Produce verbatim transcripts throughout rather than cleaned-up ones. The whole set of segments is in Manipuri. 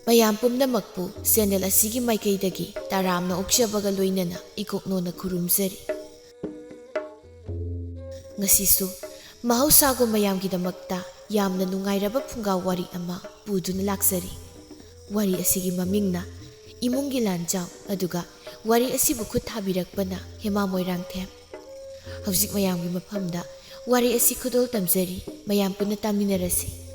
ꯃꯌꯥꯝ ꯄꯨꯝꯅꯃꯛꯄꯨ ꯆꯦꯅꯦꯜ ꯑꯁꯤꯒꯤ ꯃꯥꯏꯀꯩꯗꯒꯤ ꯇꯔꯥꯝꯅ ꯑꯣꯛꯆꯕꯒ ꯂꯣꯏꯅꯅ ꯏꯀꯣꯛꯅꯣꯅ ꯈꯨꯔꯨꯝꯖꯔꯤ꯫ ꯉꯁꯤꯁꯨ ꯃꯍꯧꯁꯥꯒꯨꯝ ꯃꯌꯥꯝꯒꯤꯗꯃꯛꯇ ꯌꯥꯝꯅ ꯅꯨꯡꯉꯥꯏꯔꯕ ꯐꯨꯡꯒꯥ ꯋꯥꯔꯤ ꯑꯃ ꯄꯨꯗꯨꯅ ꯂꯥꯛꯆꯔꯤ꯫ ꯋꯥꯔꯤ ꯑꯁꯤꯒꯤ ꯃꯃꯤꯡꯅ ꯏꯃꯨꯡꯒꯤ ꯂꯥꯟꯖꯥꯎ, ꯑꯗꯨꯒ ꯋꯥꯔꯤ ꯑꯁꯤꯕꯨ ꯈꯨꯠ ꯊꯥꯕꯤꯔꯛꯄꯅ ꯍꯦꯃꯥ ꯃꯣꯏꯔꯥꯡꯊꯦꯝ꯫ ꯍꯧꯖꯤꯛ ꯃꯌꯥꯝꯒꯤ ꯃꯐꯝꯗ ꯋꯥꯔꯤ ꯑꯁꯤ ꯈꯨꯗꯣꯜ ꯇꯝꯖꯔꯤ, ꯃꯌꯥꯝ ꯄꯨꯟꯅ ꯇꯥꯃꯤꯟꯅꯔꯁꯤ꯫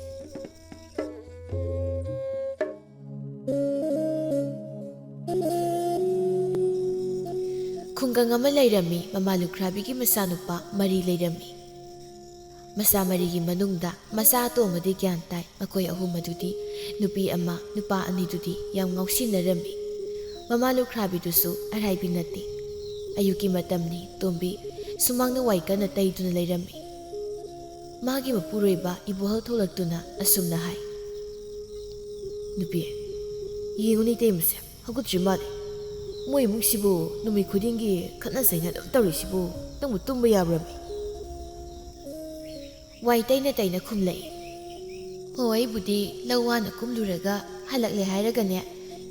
ꯈꯨꯡꯒꯪ ꯑꯃ ꯂꯩꯔꯝꯃꯤ꯫ ꯃꯃꯥ ꯂꯨꯈ꯭ꯔꯥꯕꯤꯒꯤ ꯃꯆꯥꯅꯨꯄꯥ ꯃꯔꯤ ꯂꯩꯔꯝꯃꯤ꯫ ꯃꯆꯥ ꯃꯔꯤꯒꯤ ꯃꯅꯨꯡꯗ ꯃꯆꯥ ꯑꯇꯣꯝꯕꯗꯤ ꯒ꯭ꯌꯥꯟ ꯇꯥꯏ꯫ ꯃꯈꯣꯏ ꯑꯍꯨꯝ ꯑꯗꯨꯗꯤ, ꯅꯨꯄꯤ ꯑꯃ, ꯅꯨꯄꯥ ꯑꯅꯤꯗꯨꯗꯤ ꯌꯥꯝ ꯉꯥꯎꯁꯤꯟꯅꯔꯝꯃꯤ꯫ ꯃꯃꯥ ꯂꯨꯈ꯭ꯔꯥꯕꯤꯗꯨꯁꯨ ꯑꯔꯥꯏꯕꯤ ꯅꯠꯇꯦ꯫ ꯑꯌꯨꯛꯀꯤ ꯃꯇꯝꯅꯤ꯫ ꯇꯣꯝꯕꯤ ꯁꯨꯃꯥꯡꯅ ꯋꯥꯏ ꯀꯟꯅ ꯇꯩꯗꯨꯅ ꯂꯩꯔꯝꯃꯤ꯫ ꯃꯥꯒꯤ ꯃꯄꯨꯔꯣꯏꯕ ꯏꯕꯣꯍꯜ ꯊꯣꯛꯂꯛꯇꯨꯅ ꯑꯁꯨꯝꯅ ꯍꯥꯏ, "ꯅꯨꯄꯤ, ꯌꯦꯡꯉꯨꯅꯦ ꯏꯇꯩꯃꯁꯦ, ꯍꯧꯒꯠꯇ꯭ꯔꯤ ꯃꯥꯜꯂꯦ꯫ ꯃꯣꯏ ꯏꯃꯨꯡꯁꯤꯕꯨ ꯅꯨꯃꯤꯠ ꯈꯨꯗꯤꯡꯒꯤ ꯈꯠꯅ ꯆꯩꯅ ꯑꯗꯨꯝ ꯇꯧꯔꯤꯁꯤꯕꯨ, ꯅꯪꯕꯨ ꯇꯨꯝꯕ ꯌꯥꯕ꯭ꯔꯃꯤ?" ꯋꯥꯏ ꯇꯩꯅ ꯇꯩꯅ ꯈꯨꯝꯂꯛꯏ, "ꯍꯣ, ꯑꯩꯕꯨꯗꯤ ꯂꯧ ꯋꯥꯅ ꯀꯨꯝꯂꯨꯔꯒ ꯍꯜꯂꯛꯂꯦ ꯍꯥꯏꯔꯒꯅꯦ,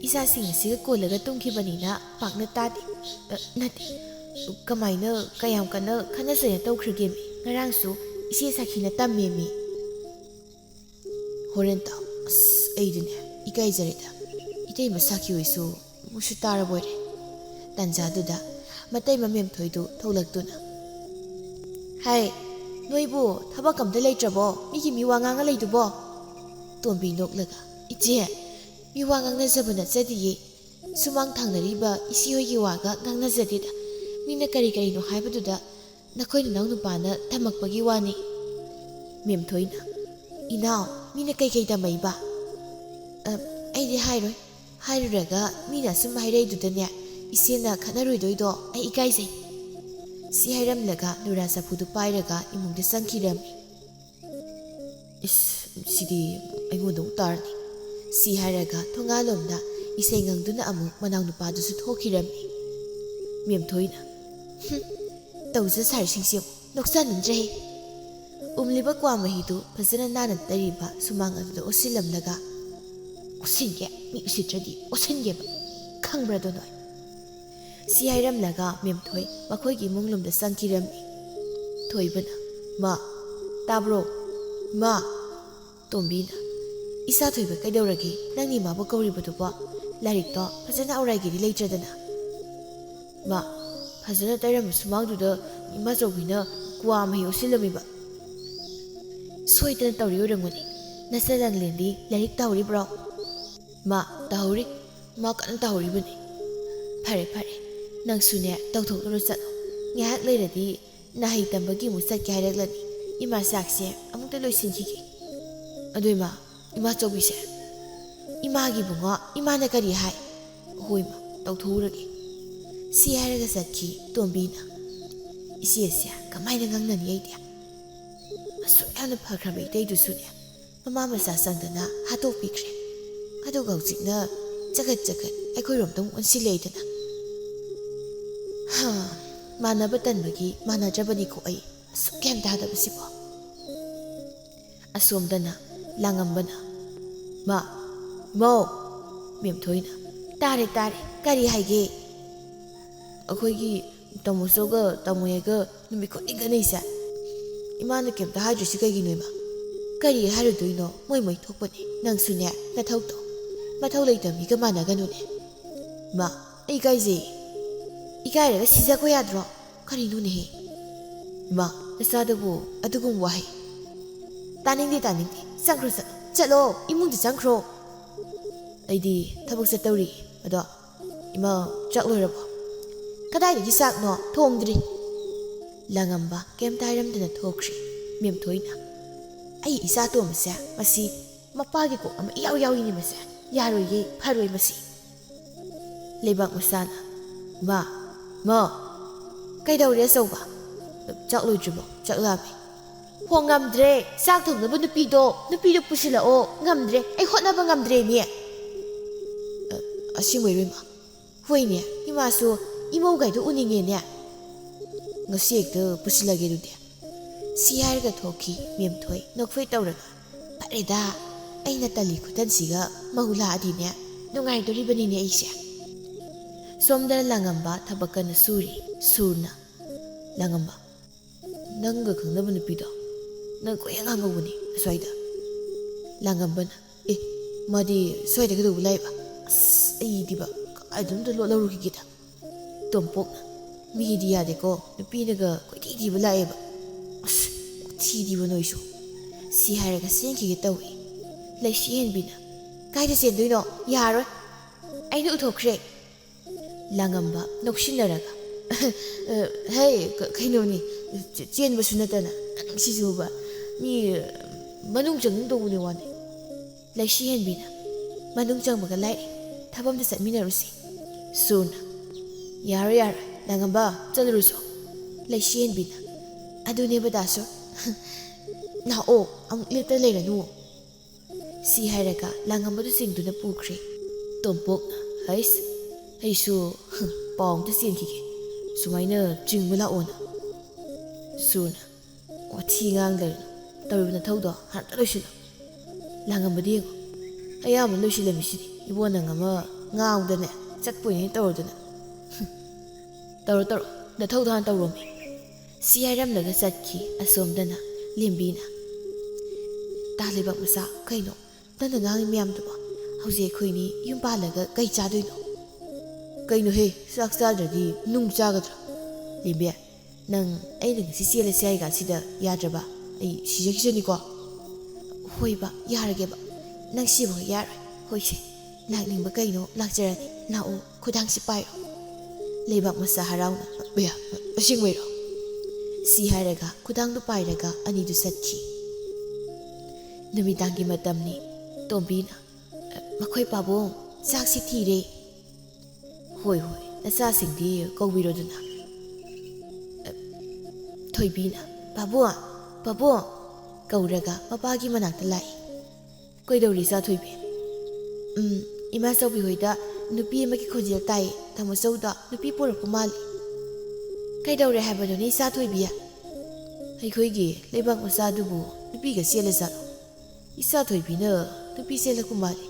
ꯏꯆꯥꯁꯤꯡ ꯑꯁꯤꯒ ꯀꯣꯜꯂꯒ ꯇꯨꯝꯈꯤꯕꯅꯤꯅ ꯄꯥꯛꯅ ꯇꯥꯗꯦ꯫ ꯑ, ꯅꯠꯇꯦ, ꯀꯃꯥꯏꯅ ꯀꯌꯥꯝ ꯀꯟꯅ ꯈꯠꯅ ꯆꯩꯅ ꯇꯧꯈ꯭ꯔꯒꯦꯃꯤ? ꯉꯔꯥꯡꯁꯨ ꯏꯆꯦ ꯁꯥꯈꯤꯅ ꯇꯝꯃꯦꯃꯤ꯫" "ꯍꯣꯔꯦꯟ ꯇꯥꯎ꯫ ꯑꯁ, ꯑꯩꯗꯤꯅꯦ ꯏꯀꯥꯏꯖꯔꯦꯗ꯫ ꯏꯇꯩꯃ ꯁꯥꯈꯤ ꯍꯣꯏꯁꯨ ꯑꯃꯨꯛꯁꯨ ꯇꯥꯔꯕꯣꯏꯔꯦ꯫" ꯇꯥꯟꯖꯥꯗꯨꯗ ꯃꯇꯩ ꯃꯃꯦꯝꯊꯣꯏꯗꯨ ꯊꯣꯛꯂꯛꯇꯨꯅ, "ꯍꯥꯏ, ꯅꯣꯏꯕꯨ ꯊꯕꯛ ꯑꯝꯇ ꯂꯩꯇ꯭ꯔꯕꯣ? ꯃꯤꯒꯤ ꯃꯤ ꯋꯥ ꯉꯥꯡꯉ ꯂꯩꯗꯨꯕꯣ?" ꯇꯣꯝꯕꯤ ꯅꯣꯛꯂꯒ, "ꯏꯆꯦ, ꯃꯤ ꯋꯥ ꯉꯥꯡꯅꯖꯕ ꯅꯠꯆꯗꯤꯌꯦ꯫ ꯁꯨꯃꯥꯡ ꯊꯪꯅꯔꯤꯕ ꯏꯆꯦ ꯍꯣꯏꯒꯤ ꯋꯥꯒ ꯉꯥꯡꯅꯖꯗꯦꯗ꯫ ꯃꯤꯅ ꯀꯔꯤ ꯀꯔꯤꯅꯣ ꯍꯥꯏꯕꯗꯨꯗ ꯅꯈꯣꯏ ꯅꯅꯥꯎ ꯅꯨꯄꯥꯅ ꯊꯝꯃꯛꯄꯒꯤ ꯋꯥꯅꯤ꯫" ꯃꯦꯝꯊꯣꯏꯅ, "ꯏꯅꯥꯎ, ꯃꯤꯅ ꯀꯩꯀꯩ ꯇꯝꯃꯛꯏꯕ?" "ꯑ, ꯑꯩꯗꯤ ꯍꯥꯏꯔꯣꯏ꯫ ꯍꯥꯏꯔꯨꯔꯒ ꯃꯤꯅ ꯑꯁꯨꯝ ꯍꯥꯏꯔꯛꯏꯗꯨꯗꯅꯦ, ꯏꯆꯦꯅ ꯈꯠꯅꯔꯣꯏꯗꯣꯏꯗꯣ ꯑꯩ ꯏꯀꯥꯏꯖꯩ꯫" ꯁꯤ ꯍꯥꯏꯔꯝꯂꯒ ꯅꯨꯔꯥ ꯆꯐꯨꯗꯨ ꯄꯥꯏꯔꯒ ꯏꯃꯨꯡꯗ ꯆꯪꯈꯤꯔꯝꯃꯤ꯫ "ꯏꯁ, ꯁꯤꯗꯤ ꯑꯩꯉꯣꯟꯗ ꯑꯃꯨꯛ ꯇꯥꯔꯅꯤ꯫" ꯁꯤ ꯍꯥꯏꯔꯒ ꯊꯣꯡꯒꯥꯜꯂꯣꯝꯗ ꯏꯁꯩ ꯉꯪꯗꯨꯅ ꯑꯃꯨꯛ ꯃꯅꯥꯎꯅꯨꯄꯥꯗꯨꯁꯨ ꯊꯣꯛꯈꯤꯔꯝꯃꯤ꯫ ꯃꯦꯝꯊꯣꯏꯅ, "ꯍꯨꯝ, ꯇꯧꯖ ꯁꯥꯔꯤꯁꯤꯡꯁꯦ ꯌꯦꯡꯉꯨ, ꯅꯣꯛꯆꯅꯤꯡꯗ꯭ꯔꯦꯍꯦ꯫" ꯎꯝꯂꯤꯕ ꯀ꯭ꯋꯥ ꯃꯍꯤꯗꯨ ꯐꯖꯅ ꯅꯥꯟꯅ ꯇꯩꯔꯤꯕ ꯁꯨꯃꯥꯡ ꯑꯗꯨꯗ ꯑꯣꯠꯁꯤꯜꯂꯝꯂꯒ, ꯎꯁꯤꯟꯒꯦ, ꯃꯤ ꯎꯁꯤꯠꯇ꯭ꯔꯗꯤ ꯎꯁꯤꯟꯒꯦꯕ, ꯈꯪꯕ꯭ꯔꯥꯗꯣ ꯅꯣꯏ?" ꯁꯤ ꯍꯥꯏꯔꯝꯂꯒ ꯃꯦꯝꯊꯣꯏ ꯃꯈꯣꯏꯒꯤ ꯏꯃꯨꯡ ꯂꯣꯝꯗ ꯆꯪꯈꯤꯔꯝꯃꯤ꯫ ꯊꯣꯏꯕꯅ, "ꯃꯥ, ꯇꯥꯕ꯭ꯔꯣ? ꯃꯥ!" ꯇꯣꯝꯕꯤꯅ, "ꯏꯆꯥ ꯊꯣꯏꯕ, ꯀꯩꯗꯧꯔꯒꯦ? ꯅꯪꯅ ꯏꯃꯥꯕꯨ ꯀꯧꯔꯤꯕꯗꯨꯕꯣ? ꯂꯥꯏꯔꯤꯛꯇꯣ ꯐꯖꯅ ꯑꯧꯔꯥꯏꯒꯦꯗꯤ ꯂꯩꯇ꯭ꯔꯗꯅ?" "ꯃꯥ, ꯐꯖꯅ ꯇꯩꯔꯝꯕ ꯁꯨꯃꯥꯡꯗꯨꯗ ꯏꯃꯥꯆꯧꯕꯤꯅ ꯀ꯭ꯋꯥ ꯃꯍꯤ ꯑꯣꯠꯁꯤꯜꯂꯝꯃꯤꯕ꯫ ꯁꯣꯏꯗꯅ ꯇꯧꯔꯤ ꯑꯣꯏꯔꯝꯒꯅꯤ꯫ ꯅꯆꯥ ꯂꯥꯡꯂꯦꯟꯗꯤ ꯂꯥꯏꯔꯤꯛ ꯇꯧꯔꯤꯕ꯭ꯔꯣ?" "ꯃꯥ, ꯇꯧꯍꯧꯔꯤ꯫ ꯃꯥ ꯀꯟꯅ ꯇꯧꯍꯧꯔꯤꯕꯅꯤ꯫" "ꯐꯔꯦ, ꯐꯔꯦ꯫ ꯅꯪꯁꯨꯅꯦ, ꯇꯧꯊꯣꯛꯂꯨꯔꯣ ꯆꯠꯂꯣ꯫ ꯉꯥꯏꯍꯥꯛ ꯂꯩꯔꯗꯤ ꯅꯍꯩ ꯇꯝꯕꯒꯤ ꯑꯃꯨꯛ ꯆꯠꯀꯦ ꯍꯥꯏꯔꯛꯂꯅꯤ ꯏꯃꯥ꯫ ꯆꯥꯛꯁꯦ ꯑꯃꯨꯛꯇ ꯂꯣꯏꯁꯤꯟꯈꯤꯒꯦ꯫ ꯑꯗꯨ ꯏꯃꯥ, ꯏꯃꯥꯆꯧꯕꯤꯁꯦ, ꯏꯃꯥꯒꯤ ꯏꯕꯨꯡꯉꯣ, ꯏꯃꯥꯅ ꯀꯔꯤ ꯍꯥꯏ?" "ꯍꯣꯏ ꯏꯃꯥ, ꯇꯧꯊꯣꯛꯎꯔꯒꯦ꯫" ꯁꯤ ꯍꯥꯏꯔꯒ ꯆꯠꯈꯤ ꯇꯣꯝꯕꯤꯅ꯫ ꯏꯆꯦꯁꯦ ꯀꯃꯥꯏꯅ ꯉꯥꯡꯅꯅꯤ ꯑꯩꯗꯤ? ꯑꯁꯨꯛ ꯌꯥꯝꯅ ꯐꯈ꯭ꯔꯕ ꯏꯇꯩꯗꯨꯁꯨꯅꯦ, ꯃꯃꯥ ꯃꯆꯥ ꯆꯪꯗꯅ ꯍꯥꯠꯇꯣꯛꯄꯤꯈ꯭ꯔꯦ꯫ ꯑꯗꯨꯒ ꯍꯧꯖꯤꯛꯅ ꯆꯒꯠ ꯆꯒꯠ ꯑꯩꯈꯣꯏꯔꯣꯝꯗ ꯑꯃꯨꯛ ꯑꯣꯟꯁꯤꯜꯂꯛꯏꯗꯅ꯫ ꯍꯥ, ꯃꯥꯟꯅꯕ ꯇꯟꯕꯒꯤ ꯃꯥꯟꯅꯗ꯭ꯔꯕꯅꯤꯀꯣ ꯑꯩ꯫ ꯑꯁꯨꯛ ꯒ꯭ꯌꯥꯟ ꯇꯥꯗꯕꯁꯤꯕꯣ꯫ ꯑꯁꯣꯝꯗꯅ ꯂꯥꯡꯉꯝꯕꯅ, "ꯃꯥ, ꯃꯧ!" ꯃꯦꯝꯊꯣꯏꯅ, "ꯇꯥꯔꯦ, ꯇꯥꯔꯦ꯫ ꯀꯔꯤ ꯍꯥꯏꯒꯦ?" "ꯑꯩꯈꯣꯏꯒꯤ ꯇꯥꯃꯣꯆꯧꯒ ꯇꯥꯃꯣꯌꯥꯏꯒ ꯅꯨꯃꯤꯠ ꯈꯨꯗꯤꯡ ꯈꯠꯅꯩꯁꯦ꯫ ꯏꯃꯥꯅ ꯀꯩꯝꯇ ꯍꯥꯏꯗ꯭ꯔꯤꯁꯤ ꯀꯩꯒꯤꯅꯣ ꯏꯃꯥ?" "ꯀꯔꯤ ꯍꯥꯏꯔꯨꯗꯣꯏꯅꯣ? ꯃꯣꯏ ꯃꯣꯏ ꯊꯣꯛꯄꯅꯦ꯫ ꯅꯪꯁꯨꯅꯦ, ꯅꯊꯧ ꯇꯧ꯫ ꯃꯊꯧ ꯂꯩꯇꯕ ꯃꯤꯒ ꯃꯥꯟꯅꯒꯅꯨꯅꯦ꯫" "ꯃꯥ, ꯑꯩ ꯏꯀꯥꯏꯖꯩ꯫" "ꯏꯀꯥꯏꯔꯒ ꯁꯤꯖꯈꯣ ꯌꯥꯗ꯭ꯔꯣ? ꯀꯔꯤꯅꯣꯅꯦꯍꯦ?" "ꯃꯥ, ꯅꯆꯥꯗꯨꯕꯨ ꯑꯗꯨꯒꯨꯝꯕ ꯋꯥꯍꯩ꯫" "ꯇꯥꯅꯤꯡꯗꯦ, ꯇꯥꯅꯤꯡꯗꯦ꯫ ꯆꯪꯈ꯭ꯔꯣ, ꯆꯠꯂꯣ꯫ ꯆꯠꯂꯣ, ꯏꯃꯨꯡꯗ ꯆꯪꯈ꯭ꯔꯣ꯫" "ꯑꯩꯗꯤ ꯊꯕꯛ ꯆꯠꯇꯧꯔꯤ꯫ ꯑꯗꯣ ꯏꯃꯥ, ꯆꯥꯛ ꯂꯣꯏꯔꯕꯣ?" "ꯀꯗꯥꯏꯗꯒꯤ ꯆꯥꯛꯅꯣ? ꯊꯣꯡꯗ꯭ꯔꯤ꯫" ꯂꯥꯡꯉꯝꯕ ꯀꯩꯝꯇ ꯍꯥꯏꯔꯝꯗꯅ ꯊꯣꯛꯈ꯭ꯔꯦ꯫ ꯃꯦꯝꯊꯣꯏꯅ, "ꯑꯩ ꯏꯆꯥ ꯇꯣꯝꯕꯁꯦ ꯃꯁꯤ ꯃꯄꯥꯒꯤ ꯀꯣꯛ ꯑꯃ ꯏꯌꯥꯎ ꯌꯥꯎꯏꯅꯦ ꯃꯁꯦ꯫ ꯌꯥꯔꯣꯏꯌꯦ, ꯐꯔꯣꯏ ꯃꯁꯤ꯫" ꯂꯩꯕꯥꯛ ꯃꯆꯥꯅ, "ꯃꯥ, ꯃꯥ, ꯀꯩꯗꯧꯔꯦ ꯑꯆꯧꯕ? ꯆꯥꯛ ꯂꯣꯏꯗ꯭ꯔꯤꯕꯣ? ꯆꯥꯛ ꯂꯥꯝꯃꯦ꯫" "ꯍꯣ, ꯉꯝꯗ꯭ꯔꯦ꯫ ꯆꯥꯛ ꯊꯣꯡꯅꯕ ꯅꯨꯄꯤꯗꯣ, ꯅꯨꯄꯤꯗꯣ ꯄꯨꯁꯤꯜꯂꯛꯑꯣ꯫ ꯉꯝꯗ꯭ꯔꯦ꯫ ꯑꯩ ꯍꯣꯠꯅꯕ ꯉꯝꯗ꯭ꯔꯦꯅꯦ꯫" "ꯑ, ꯑꯁꯦꯡꯕꯩꯔꯣ ꯏꯃꯥ?" "ꯍꯣꯏꯅꯦ, ꯏꯃꯥꯁꯨ ꯏꯃꯧꯒꯥꯏꯗꯣ ꯎꯅꯤꯡꯉꯦꯅꯦ꯫ ꯉꯁꯤ ꯍꯦꯛꯇ ꯄꯨꯁꯤꯜꯂꯒꯦ ꯑꯗꯨꯗꯤ꯫" ꯁꯤ ꯍꯥꯏꯔꯒ ꯊꯣꯛꯈꯤ ꯃꯦꯝꯊꯣꯏ ꯅꯣꯛꯐꯦꯠ ꯇꯧꯔꯒ꯫ "ꯐꯔꯦꯗ, ꯑꯩꯅ ꯇꯜꯂꯤ ꯈꯨꯇꯟꯁꯤꯒ ꯃꯧ ꯂꯥꯛꯑꯗꯤꯅꯦ ꯅꯨꯡꯉꯥꯏꯗꯣꯔꯤꯕꯅꯤꯅꯦ ꯑꯩꯁꯦ꯫ ꯁꯣꯝꯗ ꯂꯥꯡꯉꯝꯕ ꯊꯕꯛ ꯀꯟꯅ ꯁꯨꯔꯤ꯫ ꯁꯨꯔꯅ, "ꯂꯥꯡꯉꯝꯕ, ꯅꯪꯒ ꯈꯪꯅꯕ ꯅꯨꯄꯤꯗꯣ ꯅꯪ ꯀꯣꯏꯍꯪ ꯍꯪꯍꯧꯕꯅꯦ ꯑꯁ꯭ꯋꯥꯏꯗ?" ꯂꯥꯡꯉꯝꯕꯅ, "ꯑꯦ, ꯃꯥꯗꯤ ꯁ꯭ꯋꯥꯏꯗ ꯀꯩꯗꯧꯕ ꯂꯥꯛꯏꯕ? ꯑꯁ, ꯑꯩꯗꯤꯕ ꯀꯥꯏꯗꯅꯣꯝꯇ ꯂꯣꯠꯍꯧꯔꯨꯈꯤꯒꯦꯗ꯫" ꯇꯣꯝꯄꯣꯛꯅ, "ꯃꯤꯗꯤ ꯌꯥꯗꯦꯀꯣ, ꯅꯨꯄꯤꯅꯒ ꯀꯣꯏꯊꯤ ꯊꯤꯕ ꯂꯥꯛꯑꯦꯕ꯫ ꯑꯁ, ꯊꯤꯗꯤꯕ ꯅꯣꯏꯁꯨ꯫" ꯁꯤ ꯍꯥꯏꯔꯒ ꯆꯦꯟꯈꯤꯒꯦ ꯇꯧꯏ꯫ ꯂꯩꯁꯤ ꯍꯦꯟꯕꯤꯅ, "ꯀꯥꯏꯗ ꯆꯦꯟꯗꯣꯏꯅꯣ? ꯌꯥꯔꯣꯏ꯫ ꯑꯩꯅ ꯎꯊꯣꯛꯈ꯭ꯔꯦ꯫" ꯂꯥꯡꯉꯝꯕ ꯅꯣꯛꯁꯤꯟꯅꯔꯒ, "ꯑ, ꯍꯩ, ꯀ-, ꯀꯩꯅꯣꯅꯤ, ꯆꯦ-, ꯆꯦꯟꯕꯁꯨ ꯅꯠꯇꯅ ꯅꯪ ꯁꯤꯁꯨꯕ, ꯃꯤ, ꯑ, ꯃꯅꯨꯡ ꯆꯪꯅꯤꯡꯗꯧꯕꯅꯤ ꯋꯥꯅꯤ꯫" ꯂꯩꯁꯤ ꯍꯦꯟꯕꯤꯅ, "ꯃꯅꯨꯡ ꯆꯪꯕꯒ ꯂꯥꯏꯔꯤ, ꯊꯕꯛ ꯑꯝꯇ ꯆꯠꯃꯤꯟꯅꯔꯨꯁꯤ꯫" ꯁꯨꯔꯅ, "ꯌꯥꯔꯣꯏ, ꯌꯥꯔꯣꯏ, ꯂꯥꯡꯉꯝꯕ, ꯆꯠꯂꯨꯔꯁꯨ꯫" ꯂꯩꯁꯤ ꯍꯦꯟꯕꯤꯅ, "ꯑꯗꯨꯅꯦꯕ ꯗꯥꯁꯨ, ꯂꯥꯛꯑꯣ, ꯑꯃꯨꯛ ꯂꯦꯞꯇ ꯂꯩꯔꯅꯨ꯫" ꯁꯤ ꯍꯥꯏꯔꯒ ꯂꯥꯡꯉꯝꯕꯗꯨ ꯆꯤꯡꯗꯨꯅ ꯄꯨꯈ꯭ꯔꯦ꯫ ꯇꯣꯝꯄꯣꯛꯅ, "ꯍꯩꯁ, ꯑꯩꯁꯨ ꯄꯥꯎ ꯑꯝꯇ ꯆꯦꯟꯈꯤꯒꯦ, ꯁꯨꯃꯥꯏꯅ ꯆꯤꯡꯕ ꯂꯥꯛꯑꯣꯅ꯫" ꯁꯨꯔꯅ, "ꯋꯥꯊꯤ ꯉꯥꯡꯗꯔꯅꯨ, ꯇꯧꯔꯤꯕ ꯅꯊꯧꯗꯣ ꯍꯥꯟꯅ ꯂꯣꯏꯁꯤꯜꯂꯣ꯫" ꯂꯥꯡꯉꯝꯕꯗꯤ ꯌꯦꯡꯉꯣ, ꯑꯌꯥꯝꯕ ꯂꯣꯏꯁꯤꯜꯂꯝꯃꯤꯁꯤꯗꯤ꯫ ꯏꯕꯣ ꯅꯪ ꯑꯃ ꯉꯥꯡꯗꯅꯦ, ꯆꯠꯄꯣꯏꯅꯦ ꯇꯧꯔꯗꯅ꯫ "ꯇꯧꯔꯣ, ꯇꯧꯔꯣ, ꯅꯊꯧꯗꯣ ꯍꯥꯟꯅ ꯇꯧꯔꯣꯃꯤ꯫" ꯁꯤ ꯍꯥꯏꯔꯝꯂꯒ ꯆꯠꯈꯤ꯫ ꯑꯁꯣꯝꯗꯅ ꯂꯦꯝꯕꯤꯅ, "ꯇꯥ ꯂꯩꯕꯥꯛ ꯃꯆꯥ, ꯀꯩꯅꯣ ꯅꯪꯅ ꯉꯥꯡꯉꯤ ꯃꯌꯥꯝꯗꯨꯕꯣ? ꯍꯧꯖꯤꯛ ꯑꯩꯈꯣꯏꯅꯤ ꯌꯨꯝ ꯄꯥꯜꯂꯒ ꯀꯩ ꯆꯥꯗꯣꯏꯅꯣ?" "ꯀꯩꯅꯣꯍꯦ, ꯆꯥꯛ ꯆꯥꯗ꯭ꯔꯗꯤ ꯅꯨꯡ ꯆꯥꯒꯗ꯭ꯔꯥ? ꯂꯦꯝꯕꯤ, ꯅꯪ ꯑꯩꯅ ꯉꯁꯤ ꯆꯦꯜꯂꯁꯦ ꯍꯥꯏ ꯀꯥꯟꯁꯤꯗ ꯌꯥꯗ꯭ꯔꯕ? ꯑꯩ ꯁꯤꯖꯈꯤꯁꯅꯤꯀꯣ꯫" "ꯍꯣꯏꯕ, ꯌꯥꯔꯒꯦꯕ, ꯅꯪ ꯁꯤꯕ ꯌꯥꯔꯣꯏ꯫ ꯍꯣꯏꯁꯦ, ꯂꯥꯛꯅꯤꯡꯕ ꯀꯩꯅꯣ ꯂꯥꯛꯆꯔꯅꯤ, ꯂꯥꯛꯑꯣ, ꯈꯨꯗꯥꯡꯁꯤ ꯄꯥꯏꯔꯣ꯫" ꯂꯩꯕꯥꯛ ꯃꯆꯥ ꯍꯔꯥꯎꯅ, "ꯑꯌꯥ, ꯑꯁꯦꯡꯕꯩꯔꯣ?" ꯁꯤ ꯍꯥꯏꯔꯒ ꯈꯨꯗꯥꯡꯗꯨ ꯄꯥꯏꯔꯒ ꯑꯅꯤꯗꯨ ꯆꯠꯈꯤ꯫ ꯅꯨꯃꯤꯗꯥꯡꯒꯤ ꯃꯇꯝꯅꯤ꯫ ꯇꯣꯝꯕꯤꯅ, "ꯃꯈꯣꯏ ꯄꯥꯕꯨꯡ, ꯆꯥꯛꯁꯤ ꯊꯤꯔꯦ꯫" "ꯍꯣꯏ, ꯍꯣꯏ, ꯅꯆꯥꯁꯤꯡꯗꯤ ꯀꯧꯕꯤꯔꯣꯗꯅ꯫" ꯊꯣꯏꯕꯤꯅ, "ꯄꯥꯕꯨꯡ, ꯄꯥꯕꯨꯡ!" ꯀꯧꯔꯒ ꯃꯄꯥꯒꯤ ꯃꯅꯥꯛꯇ ꯂꯥꯛꯏ꯫ "ꯀꯩꯗꯧꯔꯤ ꯏꯆꯥ ꯊꯣꯏꯕꯤ?" "ꯎꯝ, ꯏꯃꯥ ꯆꯧꯕꯤ ꯍꯣꯏꯗ ꯅꯨꯄꯤ ꯑꯃꯒꯤ ꯈꯣꯟꯖꯦꯜ ꯇꯥꯏ, ꯇꯥꯃꯣ ꯆꯧꯗ ꯅꯨꯄꯤ ꯄꯨꯔꯛꯄ ꯃꯥꯜꯂꯤ꯫" "ꯀꯩꯗꯧꯔꯦ ꯍꯥꯏꯕꯅꯣꯅꯦ ꯏꯆꯥ ꯊꯣꯏꯕꯤ? ꯑꯩꯈꯣꯏꯒꯤ ꯂꯩꯕꯥꯛ ꯃꯆꯥꯗꯨꯕꯨ ꯅꯨꯄꯤꯒ ꯆꯦꯜꯂꯖꯥꯠꯂꯣ?" ꯏꯆꯥ ꯊꯣꯏꯕꯤꯅ ꯅꯨꯄꯤ ꯆꯦꯜꯂꯛꯄ ꯃꯥꯜꯂꯤ꯫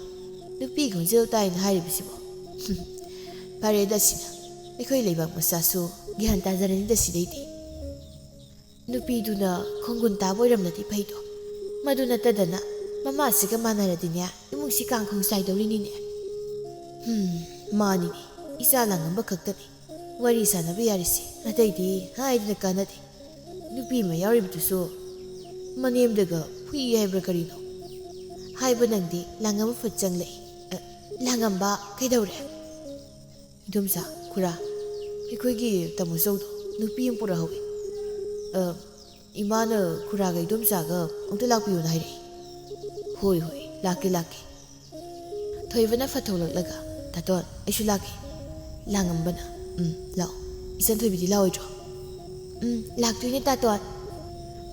ꯅꯨꯄꯤ ꯈꯣꯟꯖꯦꯜ ꯇꯥꯏꯅ ꯍꯥꯏꯔꯤꯕꯁꯤꯕꯣ꯫ ꯐꯔꯦꯗ ꯁꯤꯅ, ꯑꯩꯈꯣꯏ ꯂꯩꯕꯥꯛ ꯃꯆꯥꯁꯨ ꯒ꯭ꯌꯥꯟ ꯇꯥꯖꯔꯅꯤꯗ ꯁꯤꯗꯩꯗꯤ꯫ ꯅꯨꯄꯤꯗꯨꯅ ꯈꯣꯡꯒꯨꯟ ꯇꯥꯕ ꯑꯣꯏꯔꯝꯂꯗꯤ ꯐꯩꯗꯣ꯫ ꯃꯗꯨ ꯅꯠꯇꯗꯅ ꯃꯃꯥꯁꯤꯒ ꯃꯥꯟꯅꯔꯗꯤꯅꯦ, ꯏꯃꯨꯡꯁꯤ ꯀꯥꯡꯈꯣꯡ ꯆꯥꯏꯗꯧꯔꯤꯅꯤꯅꯦ꯫ ꯍꯨꯝ, ꯃꯥꯅꯤꯅꯦ, ꯏꯆꯥ ꯂꯥꯡꯉꯝꯕ ꯈꯛꯇꯅꯤ ꯋꯥꯔꯤ ꯁꯥꯟꯅꯕ ꯌꯥꯔꯤꯁꯦ, ꯑꯇꯩꯗꯤ ꯍꯥꯏꯗꯅ ꯀꯥꯟꯅꯗꯦ꯫ ꯅꯨꯄꯤ ꯑꯃ ꯌꯥꯎꯔꯤꯕꯗꯨꯁꯨ ꯃꯅꯦꯝꯗꯒ ꯐꯨꯏ ꯍꯥꯏꯕ꯭ꯔꯥ ꯀꯔꯤꯅꯣ? ꯍꯥꯏꯕ ꯅꯪꯗꯤ ꯂꯥꯡꯉꯝꯕ ꯐꯠ ꯆꯪꯂꯛꯏ꯫ ꯑ, ꯂꯥꯡꯉꯝꯕ ꯀꯩꯗꯧꯔꯦ? ꯏꯗꯣꯝꯆꯥ, ꯈꯨꯔꯥ, ꯑꯩꯈꯣꯏꯒꯤ ꯇꯥꯃꯣ ꯆꯧꯗꯣ ꯅꯨꯄꯤ ꯑꯃ ꯄꯨꯔꯛꯍꯧꯋꯤ꯫ ꯑ, ꯏꯃꯥꯅ ꯈꯨꯔꯥꯒ ꯏꯗꯣꯝꯆꯥꯒ ꯑꯃꯨꯛꯇ ꯂꯥꯛꯄꯤꯌꯣꯅ ꯍꯥꯏꯔꯛꯏ꯫ ꯍꯣꯏ, ꯍꯣꯏ, ꯂꯥꯛꯀꯦ, ꯂꯥꯛꯀꯦ꯫ ꯊꯣꯏꯕꯅ ꯐꯠ ꯊꯣꯛꯂꯛꯂꯒ, "ꯇꯥꯇꯣꯟ, ꯑꯩꯁꯨ ꯂꯥꯛꯀꯦ꯫" ꯂꯥꯡꯉꯝꯕꯅ, "ꯎꯝ, ꯂꯥꯛꯑꯣ꯫ ꯏꯆꯟ ꯊꯣꯏꯕꯤꯗꯤ ꯂꯥꯛꯑꯣꯏꯗ꯭ꯔꯣ?" "ꯎꯝ, ꯂꯥꯛꯇꯣꯏꯅꯦ ꯇꯥꯇꯣꯟ꯫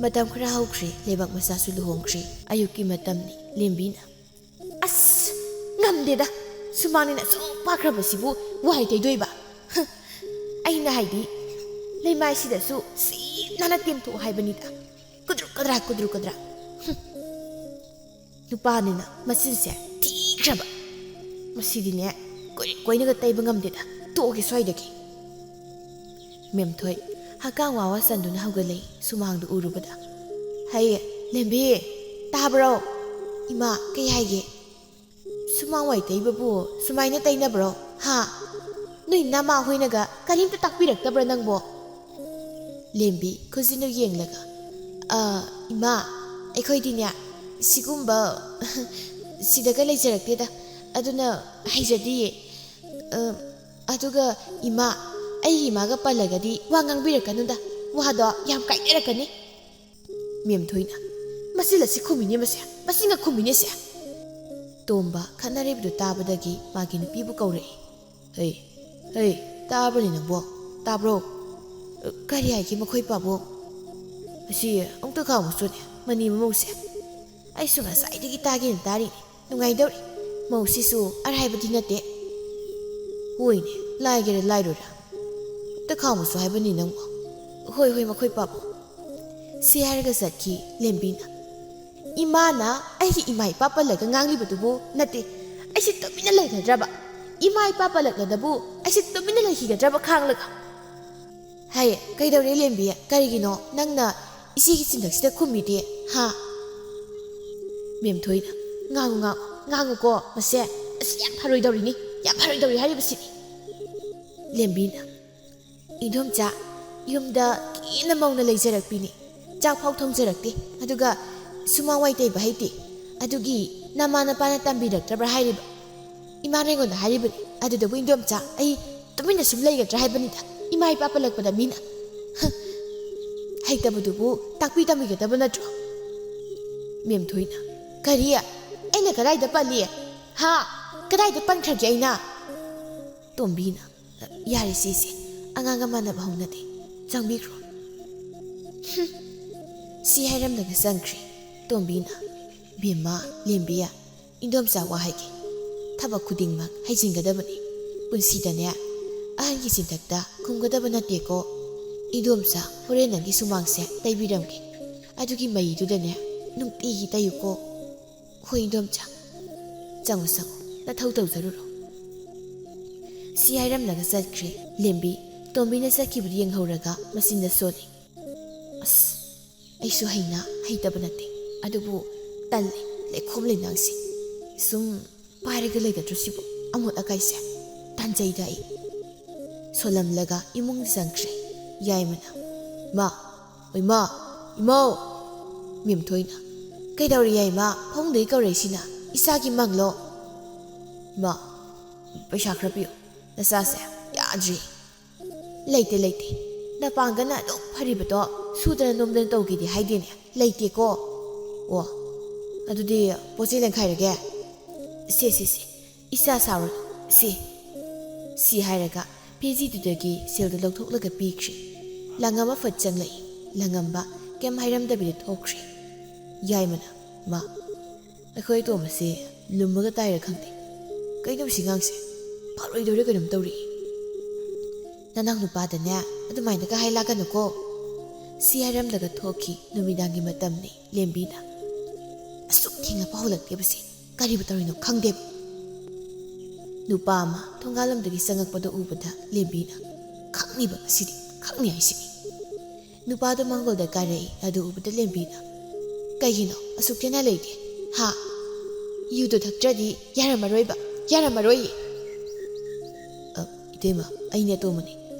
ꯃꯇꯝ ꯈꯔ ꯍꯧꯈ꯭ꯔꯦ, ꯂꯩꯕꯥꯛ ꯃꯆꯥꯁꯨ ꯂꯨꯍꯣꯡꯈ꯭ꯔꯦ꯫ ꯑꯌꯨꯛꯀꯤ ꯃꯇꯝꯅꯤ꯫" ꯂꯦꯝꯕꯤꯅ, "ꯑꯁ, ꯉꯝꯗꯦꯗ꯫ ꯁꯨꯃꯥꯡꯅꯤꯅ ꯁꯨꯝ ꯄꯥꯛꯈ꯭ꯔꯕꯁꯤꯕꯨ ꯋꯥꯏ ꯇꯩꯗꯣꯏꯕ? ꯍ, ꯑꯩꯅ ꯍꯥꯏꯗꯤ, ꯂꯩꯃꯥꯏꯁꯤꯗꯁꯨ ꯁꯤ ꯅꯥꯟꯅ ꯇꯦꯝꯊꯣꯛꯑꯣ ꯍꯥꯏꯕꯅꯤꯗ꯫ ꯀꯨꯗ꯭ꯔꯨꯛ ꯀꯗ꯭ꯔꯥ, ꯀꯨꯗ꯭ꯔꯨꯛ ꯀꯗ꯭ꯔꯥ꯫ ꯍꯨꯝ꯫ ꯅꯨꯄꯥꯅꯤꯅ ꯃꯆꯤꯟꯁꯦ ꯊꯤꯈ꯭ꯔꯕ꯫ ꯃꯁꯤꯗꯤꯅꯦ, ꯀꯣꯏꯔꯦ ꯀꯣꯏꯅꯒ ꯇꯩꯕ ꯉꯝꯗꯦꯗ꯫ ꯇꯣꯛꯑꯒꯦ ꯁ꯭ꯋꯥꯏꯗꯒꯤ꯫" ꯃꯦꯝꯊꯣꯏ ꯍꯛꯀꯥꯡ ꯋꯥ ꯋꯥ ꯆꯟꯗꯨꯅ ꯍꯧꯒꯠꯂꯛꯏ, ꯁꯨꯃꯥꯡꯗꯨ ꯎꯔꯨꯕꯗ꯫ "ꯍꯩ, ꯂꯦꯝꯕꯤ, ꯇꯥꯕ꯭ꯔꯣ? ꯏꯃꯥ, ꯀꯩ ꯍꯥꯏꯒꯦ? ꯁꯨꯃꯥꯡ ꯋꯥꯏ ꯇꯩꯕꯕꯨ ꯁꯨꯃꯥꯏꯅ ꯇꯩꯅꯕ꯭ꯔꯣ? ꯍꯥ? ꯅꯣꯏ ꯅꯃꯥ ꯍꯣꯏꯅꯒ ꯀꯔꯤꯝꯇ ꯇꯥꯛꯄꯤꯔꯛꯇꯕ꯭ꯔꯥ ꯅꯪꯕꯣ?" ꯂꯦꯝꯕꯤ ꯈꯨꯖꯤꯟꯗꯨ ꯌꯦꯡꯂꯒ, "ꯑ, ꯏꯃꯥ, ꯑꯩꯈꯣꯏꯗꯤꯅꯦ, ꯁꯤꯒꯨꯝꯕ ꯁꯤꯗꯒ ꯂꯩꯖꯔꯛꯇꯦꯗ, ꯑꯗꯨꯅ ꯍꯩꯖꯗꯤꯌꯦ꯫ ꯑ, ꯑꯗꯨꯒ ꯏꯃꯥ, ꯑꯩꯒꯤ ꯏꯃꯥꯒ ꯄꯜꯂꯒꯗꯤ ꯋꯥ ꯉꯥꯡꯕꯤꯔꯛꯀꯅꯨꯗ, ꯋꯥꯗꯣ ꯌꯥꯝ ꯀꯥꯏꯅꯔꯛꯀꯅꯤ꯫" ꯃꯦꯝꯊꯣꯏꯅ, "ꯃꯁꯤ ꯂꯁꯤ ꯈꯨꯝꯃꯤꯅꯦ ꯃꯁꯦ, ꯃꯁꯤꯅ ꯈꯨꯝꯃꯤꯅꯦ ꯁꯦ꯫" ꯇꯣꯝꯕ ꯈꯠꯅꯔꯤꯕꯗꯨ ꯇꯥꯕꯗꯒꯤ ꯃꯥꯒꯤ ꯅꯨꯄꯤꯕꯨ ꯀꯧꯔꯛꯏ꯫ "ꯍꯩ, ꯍꯩ, ꯇꯥꯕ꯭ꯔꯅꯦ ꯅꯪꯕꯣ? ꯇꯥꯕ꯭ꯔꯣ? ꯀꯔꯤ ꯍꯥꯏꯒꯦ ꯃꯈꯣꯏ ꯄꯥꯕꯨꯡ? ꯑꯁꯤ ꯑꯃꯨꯛꯇ ꯈꯥꯝꯃꯨꯆꯣꯅꯦ, ꯃꯅꯤ ꯃꯃꯧꯁꯦ꯫ ꯑꯩꯁꯨ ꯉꯁꯥꯏꯗꯒꯤ ꯇꯥꯒꯦꯅ ꯇꯥꯔꯤꯅꯤ꯫ ꯅꯨꯡꯉꯥꯏꯗꯧꯔꯤ꯫ ꯃꯧꯁꯤꯁꯨ ꯑꯔꯥꯏꯕꯗꯤ ꯅꯠꯇꯦ꯫" "ꯍꯣꯏꯅꯦ, ꯂꯥꯏꯒꯦꯔꯥ ꯂꯥꯏꯔꯣꯏꯔꯥ? ꯑꯝꯇ ꯈꯥꯝꯃꯨꯆꯣ ꯍꯥꯏꯕꯅꯤ ꯅꯪꯕꯣ꯫" "ꯍꯣꯏ, ꯍꯣꯏ, ꯃꯈꯣꯏ ꯄꯥꯕꯨꯡ꯫" ꯁꯤ ꯍꯥꯏꯔꯒ ꯆꯠꯈꯤ ꯂꯦꯝꯕꯤꯅ꯫ ꯏꯃꯥꯅ ꯑꯩꯒꯤ ꯏꯃꯥ ꯏꯄꯥ ꯄꯜꯂꯒ ꯉꯥꯡꯂꯤꯕꯗꯨꯕꯨ ꯅꯠꯇꯦ, ꯑꯩꯁꯦ ꯇꯨꯃꯤꯟꯅ ꯂꯩꯒꯗ꯭ꯔꯕ? ꯏꯃꯥ ꯏꯄꯥ ꯄꯜꯂꯛꯂꯗꯕꯨ ꯑꯩꯁꯦ ꯇꯨꯃꯤꯟꯅ ꯂꯩꯈꯤꯒꯗ꯭ꯔꯕ ꯈꯥꯡꯂꯒ? ꯍꯥꯏ, ꯀꯩꯗꯧꯔꯦ ꯂꯦꯝꯕꯤ? ꯀꯔꯤꯒꯤꯅꯣ ꯅꯪꯅ ꯏꯆꯦꯒꯤ ꯆꯤꯟꯗꯛꯁꯤꯗ ꯈꯨꯝꯃꯤꯗꯤ? ꯍꯥ? ꯃꯦꯝꯊꯣꯏꯅ, "ꯉꯥꯡꯉꯨ, ꯉꯥꯡꯉꯨ, ꯉꯥꯡꯉꯨꯀꯣ, ꯃꯁꯦ꯫ ꯑꯁꯤ ꯌꯥꯝ ꯐꯔꯣꯏꯗꯧꯔꯤꯅꯤ, ꯌꯥꯝ ꯐꯔꯣꯏꯗꯧꯔꯤ ꯍꯥꯏꯔꯤꯕꯁꯤꯅꯤ꯫" ꯂꯦꯝꯕꯤꯅ, "ꯏꯟꯗꯣꯝꯆꯥ, ꯌꯨꯝꯗ ꯀꯦꯅ ꯃꯧꯅ ꯂꯩꯖꯔꯛꯄꯤꯅꯤ꯫ ꯆꯥꯛ ꯐꯥꯎ ꯊꯣꯡꯖꯔꯛꯇꯦ꯫ ꯑꯗꯨꯒ ꯁꯨꯃꯥꯡ ꯋꯥꯏ ꯇꯩꯕ ꯍꯩꯇꯦ꯫ ꯑꯗꯨꯒꯤ ꯅꯃꯥ ꯅꯄꯥꯅ ꯇꯝꯕꯤꯔꯛꯇ꯭ꯔꯕ꯭ꯔꯥ ꯍꯥꯏꯔꯤꯕ?" ꯏꯃꯥꯅ ꯑꯩꯉꯣꯟꯗ ꯍꯥꯏꯔꯤꯕꯅꯤ꯫ ꯑꯗꯨꯗꯕꯨ ꯏꯟꯗꯣꯝꯆꯥ, ꯑꯩ ꯇꯨꯃꯤꯟꯅ ꯁꯨꯝ ꯂꯩꯒꯗ꯭ꯔꯥ ꯍꯥꯏꯕꯅꯤꯗ, ꯏꯃꯥ ꯏꯄꯥ ꯄꯜꯂꯛꯄꯗ ꯃꯤꯅ꯫ ꯍ, ꯍꯩꯇꯕꯗꯨꯕꯨ ꯇꯥꯛꯄꯤ ꯇꯝꯕꯤꯒꯗꯕ ꯅꯠꯇ꯭ꯔꯣ? ꯃꯦꯝꯊꯣꯏꯅ, "ꯀꯔꯤ? ꯑꯩꯅ ꯀꯗꯥꯏꯗ ꯄꯜꯂꯤ? ꯍꯥ? ꯀꯗꯥꯏꯗ ꯄꯟꯈ꯭ꯔꯒꯦ ꯑꯩꯅ?" ꯇꯣꯝꯕꯤꯅ, "ꯌꯥꯔꯦ ꯁꯤꯁꯦ, ꯑꯉꯥꯡꯒ ꯃꯥꯟꯅꯕ ꯍꯧꯅꯗꯦ꯫ ꯆꯪꯕꯤꯈ꯭ꯔꯣ꯫" ꯍꯨꯝ꯫ ꯁꯤ ꯍꯥꯏꯔꯝꯂꯒ ꯆꯪꯈ꯭ꯔꯦ꯫ ꯇꯣꯝꯕꯤꯅ, "ꯕꯦꯝꯃ, ꯂꯦꯝꯕꯤ, ꯏꯟꯗꯣꯝꯆꯥ ꯋꯥ ꯍꯥꯏꯒꯦ꯫ ꯊꯕꯛ ꯈꯨꯗꯤꯡꯃꯛ ꯍꯩꯖꯤꯟꯒꯗꯕꯅꯤ꯫ ꯄꯨꯟꯁꯤꯗꯅꯦ, ꯑꯍꯟꯒꯤ ꯆꯤꯟꯊꯛꯇ ꯈꯨꯝꯒꯗꯕ ꯅꯠꯇꯦꯀꯣ꯫ ꯏꯟꯗꯣꯝꯆꯥ, ꯍꯣꯔꯦꯟ ꯅꯪꯒꯤ ꯁꯨꯃꯥꯡꯁꯦ ꯇꯩꯕꯤꯔꯝꯒꯦ꯫ ꯑꯗꯨꯒꯤ ꯃꯩꯗꯨꯗꯅꯦ, ꯅꯨꯡꯇꯤꯒꯤ ꯇꯩꯌꯨꯀꯣ꯫" "ꯍꯣꯏ, ꯏꯟꯗꯣꯝꯆꯥ꯫ ꯆꯪꯉꯣ, ꯆꯪꯉꯣ꯫ ꯅꯊꯧ ꯇꯧꯖꯔꯨꯔꯣ꯫" ꯁꯤ ꯍꯥꯏꯔꯝꯂꯒ ꯆꯠꯈ꯭ꯔꯦ꯫ ꯂꯦꯝꯕꯤ, ꯇꯣꯝꯕꯤꯅ ꯆꯠꯈꯤꯕꯗꯨ ꯌꯦꯡꯍꯧꯔꯒ ꯃꯆꯤꯟꯗ ꯁꯣꯜꯂꯤ꯫ "ꯑꯁ, ꯑꯩꯁꯨ ꯍꯩꯅ ꯍꯩꯇꯕ ꯅꯠꯇꯦ꯫ ꯑꯗꯨꯕꯨ ꯇꯜꯂꯦ, ꯂꯩꯈꯣꯝ ꯂꯩꯅꯥꯡꯁꯦ꯫ ꯁꯨꯝ ꯄꯥꯏꯔꯒ ꯂꯩꯒꯗ꯭ꯔꯣ ꯁꯤꯕꯨ? ꯑꯃꯣꯠ ꯑꯀꯥꯏꯁꯦ꯫ ꯇꯟꯖꯩꯗ ꯑꯩ꯫" ꯁꯣꯜꯂꯝꯂꯒ ꯏꯃꯨꯡꯗ ꯆꯪꯈ꯭ꯔꯦ꯫ ꯌꯥꯏꯃꯅ, "ꯃꯥ, ꯑꯣꯏ ꯃꯥ, ꯏꯃꯧ!" ꯃꯦꯝꯊꯣꯏꯅ, "ꯀꯩꯗꯧꯔꯦ ꯌꯥꯏꯃ? ꯐꯃꯨꯡꯗꯒꯤ ꯀꯧꯔꯛꯏꯁꯤꯅ? ꯏꯆꯥꯒꯤ ꯃꯪꯂꯣ?" "ꯏꯃꯥ, ꯄꯩꯁꯥ ꯈꯔ ꯄꯤꯌꯨ꯫ ꯅꯆꯥꯁꯦ ꯌꯥꯗ꯭ꯔꯤ꯫" "ꯂꯩꯇꯦ, ꯂꯩꯇꯦ꯫ ꯅꯄꯥꯡꯒꯜꯅ ꯑꯗꯨꯛ ꯐꯔꯤꯕꯗꯣ ꯁꯨꯗꯅ ꯅꯣꯝꯗꯅ ꯇꯧꯒꯦꯗꯤ ꯍꯥꯏꯗꯦꯅꯦ꯫ ꯂꯩꯇꯦꯀꯣ꯫ ꯑꯣ, ꯑꯗꯨꯗꯤ ꯄꯣꯠ ꯆꯩ ꯂꯦꯟꯈꯥꯏꯔꯒꯦ꯫ ꯁꯦ, ꯁꯦ, ꯁꯦ, ꯏꯆꯥ ꯁꯥꯎꯔꯅꯨ꯫ ꯁꯦ꯫" ꯁꯤ ꯍꯥꯏꯔꯒ ꯐꯤꯖꯤꯗꯨꯗꯒꯤ ꯁꯦꯜꯗꯨ ꯂꯧꯊꯣꯛꯂꯒ ꯄꯤꯈ꯭ꯔꯦ꯫ ꯂꯪꯉꯝꯕ ꯐꯠ ꯆꯪꯂꯛꯏ꯫ ꯂꯪꯉꯝꯕ ꯀꯩꯝ ꯍꯥꯏꯔꯝꯗꯕꯤꯗ ꯊꯣꯛꯈ꯭ꯔꯦ꯫ ꯌꯥꯏꯃꯅ, "ꯃꯥ, ꯑꯩꯈꯣꯏ ꯑꯇꯣꯝꯕꯁꯦ ꯂꯨꯝꯃꯒ ꯇꯥꯏꯔ ꯈꯪꯗꯦ꯫ ꯀꯩꯅꯣ ꯁꯤ ꯉꯥꯡꯁꯦ? ꯐꯔꯣꯏꯗꯧꯔꯦ ꯀꯩꯅꯣꯝ ꯇꯧꯔꯤ꯫" "ꯅꯅꯥꯎ ꯅꯨꯄꯥꯗꯅꯦ ꯑꯗꯨꯃꯥꯏꯅꯒ ꯍꯥꯏ ꯂꯥꯛꯀꯅꯨꯀꯣ꯫" ꯁꯤ ꯍꯥꯏꯔꯝꯂꯒ ꯊꯣꯛꯈꯤ꯫ ꯅꯨꯃꯤꯗꯥꯡꯒꯤ ꯃꯇꯝꯅꯤ꯫ ꯂꯦꯝꯕꯤꯅ, ꯊꯦꯡꯅ ꯐꯥꯎ ꯍꯜꯂꯛꯇꯦꯕꯁꯦ ꯀꯔꯤꯕꯨ ꯇꯧꯔꯤꯅꯣ ꯈꯪꯗꯦꯕ꯫ ꯅꯨꯄꯥ ꯑꯃ ꯊꯣꯡꯒꯥꯜꯂꯝꯗꯒꯤ ꯆꯪꯉꯛꯄꯗꯨ ꯎꯕꯗ ꯂꯦꯝꯕꯤꯅ, "ꯈꯪꯅꯤꯕ ꯉꯁꯤꯗꯤ, ꯈꯪꯅꯤ ꯍꯥꯏꯁꯤꯅꯤ"꯫ ꯅꯨꯄꯥꯗꯨ ꯃꯥꯡꯒꯣꯜꯗ ꯀꯥꯔꯛꯏ꯫ ꯑꯗꯨ ꯎꯕꯗ ꯂꯦꯝꯕꯤꯅ, "ꯀꯩꯒꯤꯅꯣ ꯑꯁꯨꯛ ꯊꯦꯡꯅ ꯂꯩꯗꯤ? ꯍꯥ? ꯌꯨꯗꯣ ꯊꯛꯇ꯭ꯔꯗꯤ ꯌꯥꯔꯝꯃꯔꯣꯏꯕ, ꯌꯥꯔꯝꯃꯔꯣꯏꯌꯦ"꯫ "ꯑ, ꯏꯇꯩꯃ, ꯑꯩꯅꯦ ꯑꯇꯣꯝꯕꯅꯦ꯫